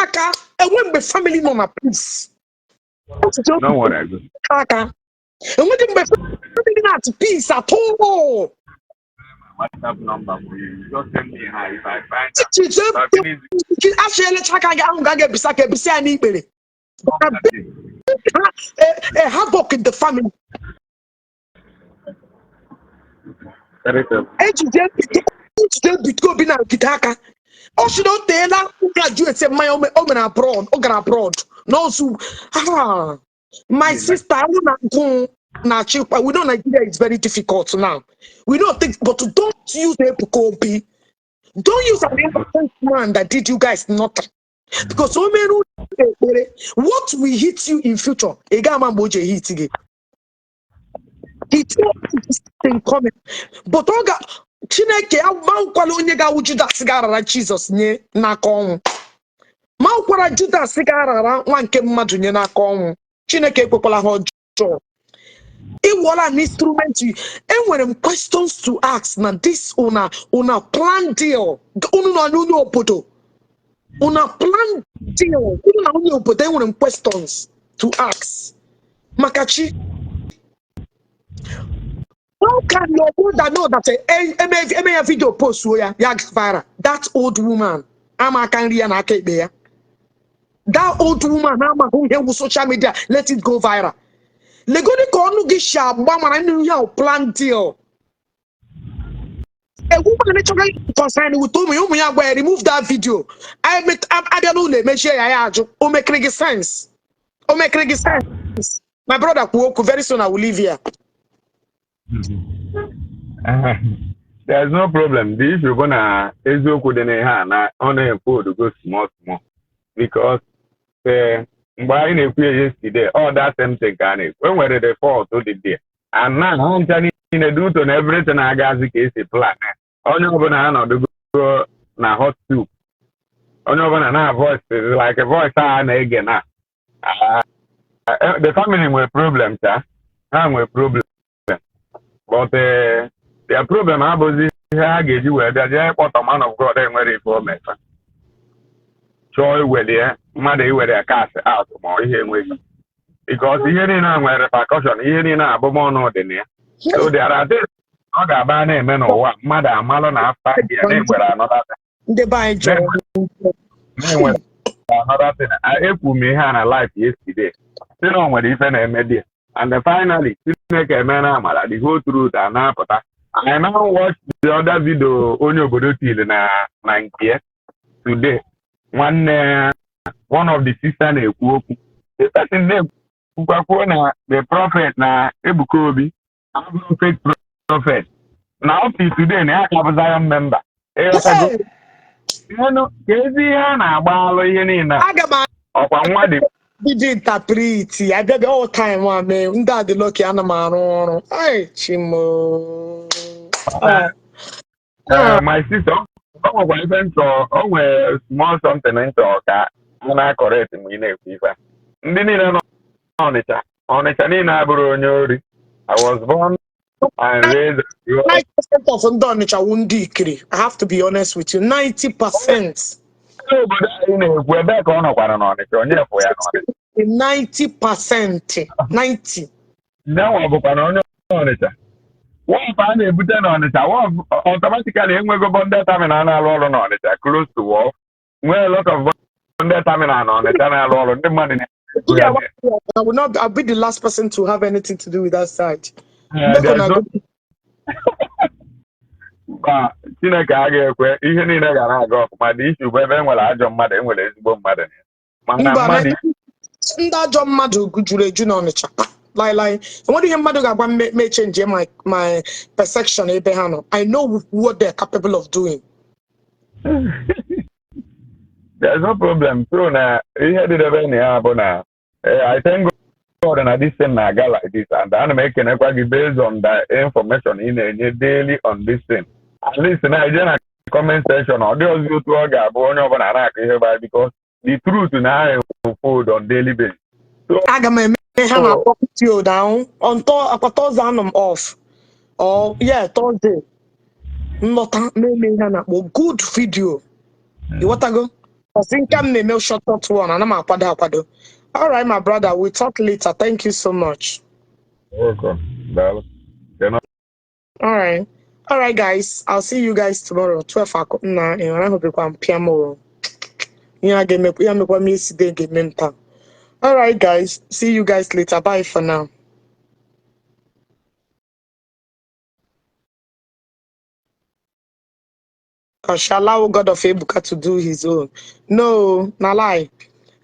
aka, enwe mgbe family nọ na peace. Echiche Don't worry, I go. Aka. Enweghị mgbe family nọ at peace at all. WhatsApp number for you. Just send me hi if I find Echiche if I finish asị elecha aka gị ahụ ga ga-ebisa ka ebisa ya n'ikpere. The A havoc in the family. Very simple. Ejide ejide Ebuka Obi na nkite aka. Ọ sị na o teela graduate mmanya o mere abroad, ọ gara abroad. N'ozu, ah, my sister, I na agụ na-achịkwa. We know Nigeria is very difficult now. We don't think, but don't use Ebuka Obi. Don't use an innocent man that did you guys nothing. Because o mere unu ekpere, what will hit you in future, ị ga-ama mgbe o ji hit gị. He told you this thing coming. But ọ ga Chineke amankwala onye ga-awụ Judas ga-arara Jizọs nye n'aka ọnwụ. Ma nkwara Judas ga-arara nwa nke mmadụ nye n'aka ọnwụ. Chineke ekwekwala ha ọjọọ. Ịwụọla an instrument. Enwere m questions to ask na this una plan deal. Unu na onye obodo. Una plan deal. Unu na onye obodo, enwere m questions to ask. Maka chi. How can your brother know that eme ya video post ya ya viral? That old woman ama aka nri ya na aka ekpe ya. That old woman amaghị ihe wu social media, let it go viral. Legodi ka ọnụ gị si agba mara ndị ihe ahụ plan deal. A woman chọrọ concern with ụmụ ya, ụmụ ya gwa ya, "Remove that video." Abịa n'ụlọ emechie ya, ya ajụ. O mekiri gị sense? O mekiri gị sense? My brother, kwuo okwu. Very soon I will leave here. There's no problem. The issue bụ na eziokwu dị n'ihe a na ọ na-ekwu go small small because mgbe anyị na-ekwu ya yesterday, all that same thing ka a na-ekwu. E nwere the fault dị there. And now ha ncha niile due to na everything na-agazi ka esi plan ya. Onye ọbụla anọdụgo na hot soup. Onye ọbụla na voice like a voice a na-ege na. The family nwere problem cha. Ha nwere problem. But their problem abụghị ihe ha ga-eji wee bịa jee kpọtọ man of God enwere ife o mefa. Chọọ iwere ya mmadụ iwere ya cast out ma ọ ihe enweghị. Because ihe niile a nwere repercussion, ihe niile abụmọnụ dị na ya. So there are things ọ ga-aba na-eme n'ụwa mmadụ amalụ na after ya na-enwere another thing. Ndị be anyị jọrọ. Na-enwere another thing. Ekwu m ihe a na life yesterday. Sị na o nwere ife na-eme dị. And then finally, Chineke emere amara, the whole truth a na-apụta. I now watch the other video onye obodo tiri na nke ya today. Nwanne one of the sister na-ekwu okwu. The person na-ekwukwa kwuo na the prophet na Ebuka Obi abụrụ fake prophet. Na up till today na ya ka bụ Zion member. Ịghọtago? Hey, Ka ezi ihe a na-agba alụ ihe niile a. Aga m Ọkwa nwa dị bido interpret abịa bịa all time a mee ndị a dị lucky, ana m arụ ọrụ. Ai, chimo. Ah, ah. My sister, ọ nwekwa ife nchọ, o nwere small something nchọ ka a na-acorrect mgbe ị na-ekwu ife a. Ndị niile nọ n'Ọnịcha, Ọnịcha niile abụrụ onye ori. I was born and raised. 90% of ndị Ọnịcha wụ ndị ikiri. I have to be honest with you. 90%. Ndị obodo anyị na-ekwu, ebee ka ọ nọkwara n'Ọnịcha? Onye fụ ya n'Ọnịcha? 90%. 90. Nne nwa bụkwa na onye Ọnịcha. Wharf a na-ebute n'Ọnịcha, wharf automatically enwego bonded terminal na-arụ ọrụ n'Ọnịcha, close to wharf. Nwee a lot of bonded terminal n'Ọnịcha na-arụ ọrụ, ndị mmadụ na-ebu ya. I will not, I'll be the last person to have anything to do with that side. There's Make una no go. Mba, Chineke agaghị ekwe, ihe niile ga na-aga ọfụma. Dị issue bụ ebe e nwere ajọ mmadụ, e nwere ezigbo mmadụ na ya. Mana Mba, mmadụ ndị ajọ mmadụ juru eju n'Ọnịcha. Lai lai, enwere ihe mmadụ ga-agwa m me change my perception ebe ha nọ. I know what they're capable of doing. There's no problem. So na ihe dịdebe na ya bụ na I thank God na this thing na-aga like this, and ana m ekenekwa gị based on the information ị na-enye daily on this thing. At least na ije na comment section, ọ dị ọzọ otu ọ ga-abụ onye ọbụla na-akụ ihe bara because the truth na unfold on daily basis. So Aga m eme ha na video down on akwa Thursday anọ m off or, yeah, Thursday nlọta na-eme ihe a na-akpọ good video, ịghọtago? Ọsị nke m na-eme short short one, ana m akwado akwado. All right, my brother, we talk later. Thank you so much. Welcome. Daalụ. Kene. All right, guys, I'll see you guys tomorrow 12 o'clock. Na ịhụrụ ahụ m pịa m o. Ihe a ga-emekwa ya mekwa m yesterday ga-eme m taa. All right, guys, see you guys later. Bye for now. I shall allow God of Ebuka to do his own. No, na lie.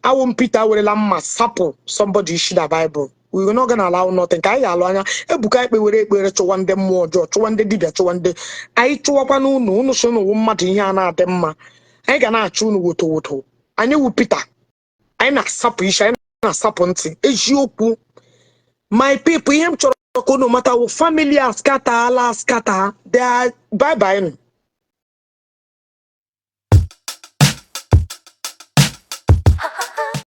Awụ m Peter werela mma sapụ somebody isi na Bible. We are not gonna allow nothing. Ka anyị ga-alụ anya Ebuka ekpewere ekpere chụwa ndị mmụọ ọjọọ, chụwa ndị dibịa, chụwa ndị anyị chụwakwa n'unu unu so n'ụwụ mmadụ ihe a na-adị mma. Anyị ga na-achụ unu woto woto. Anyị wụ Peter. Anyị na-asapụ isi, anyị na-asapụ ntị. Eziokwu. My people, ihe m chọrọ ka unu mata wụ family askatala askata. They are bye bye.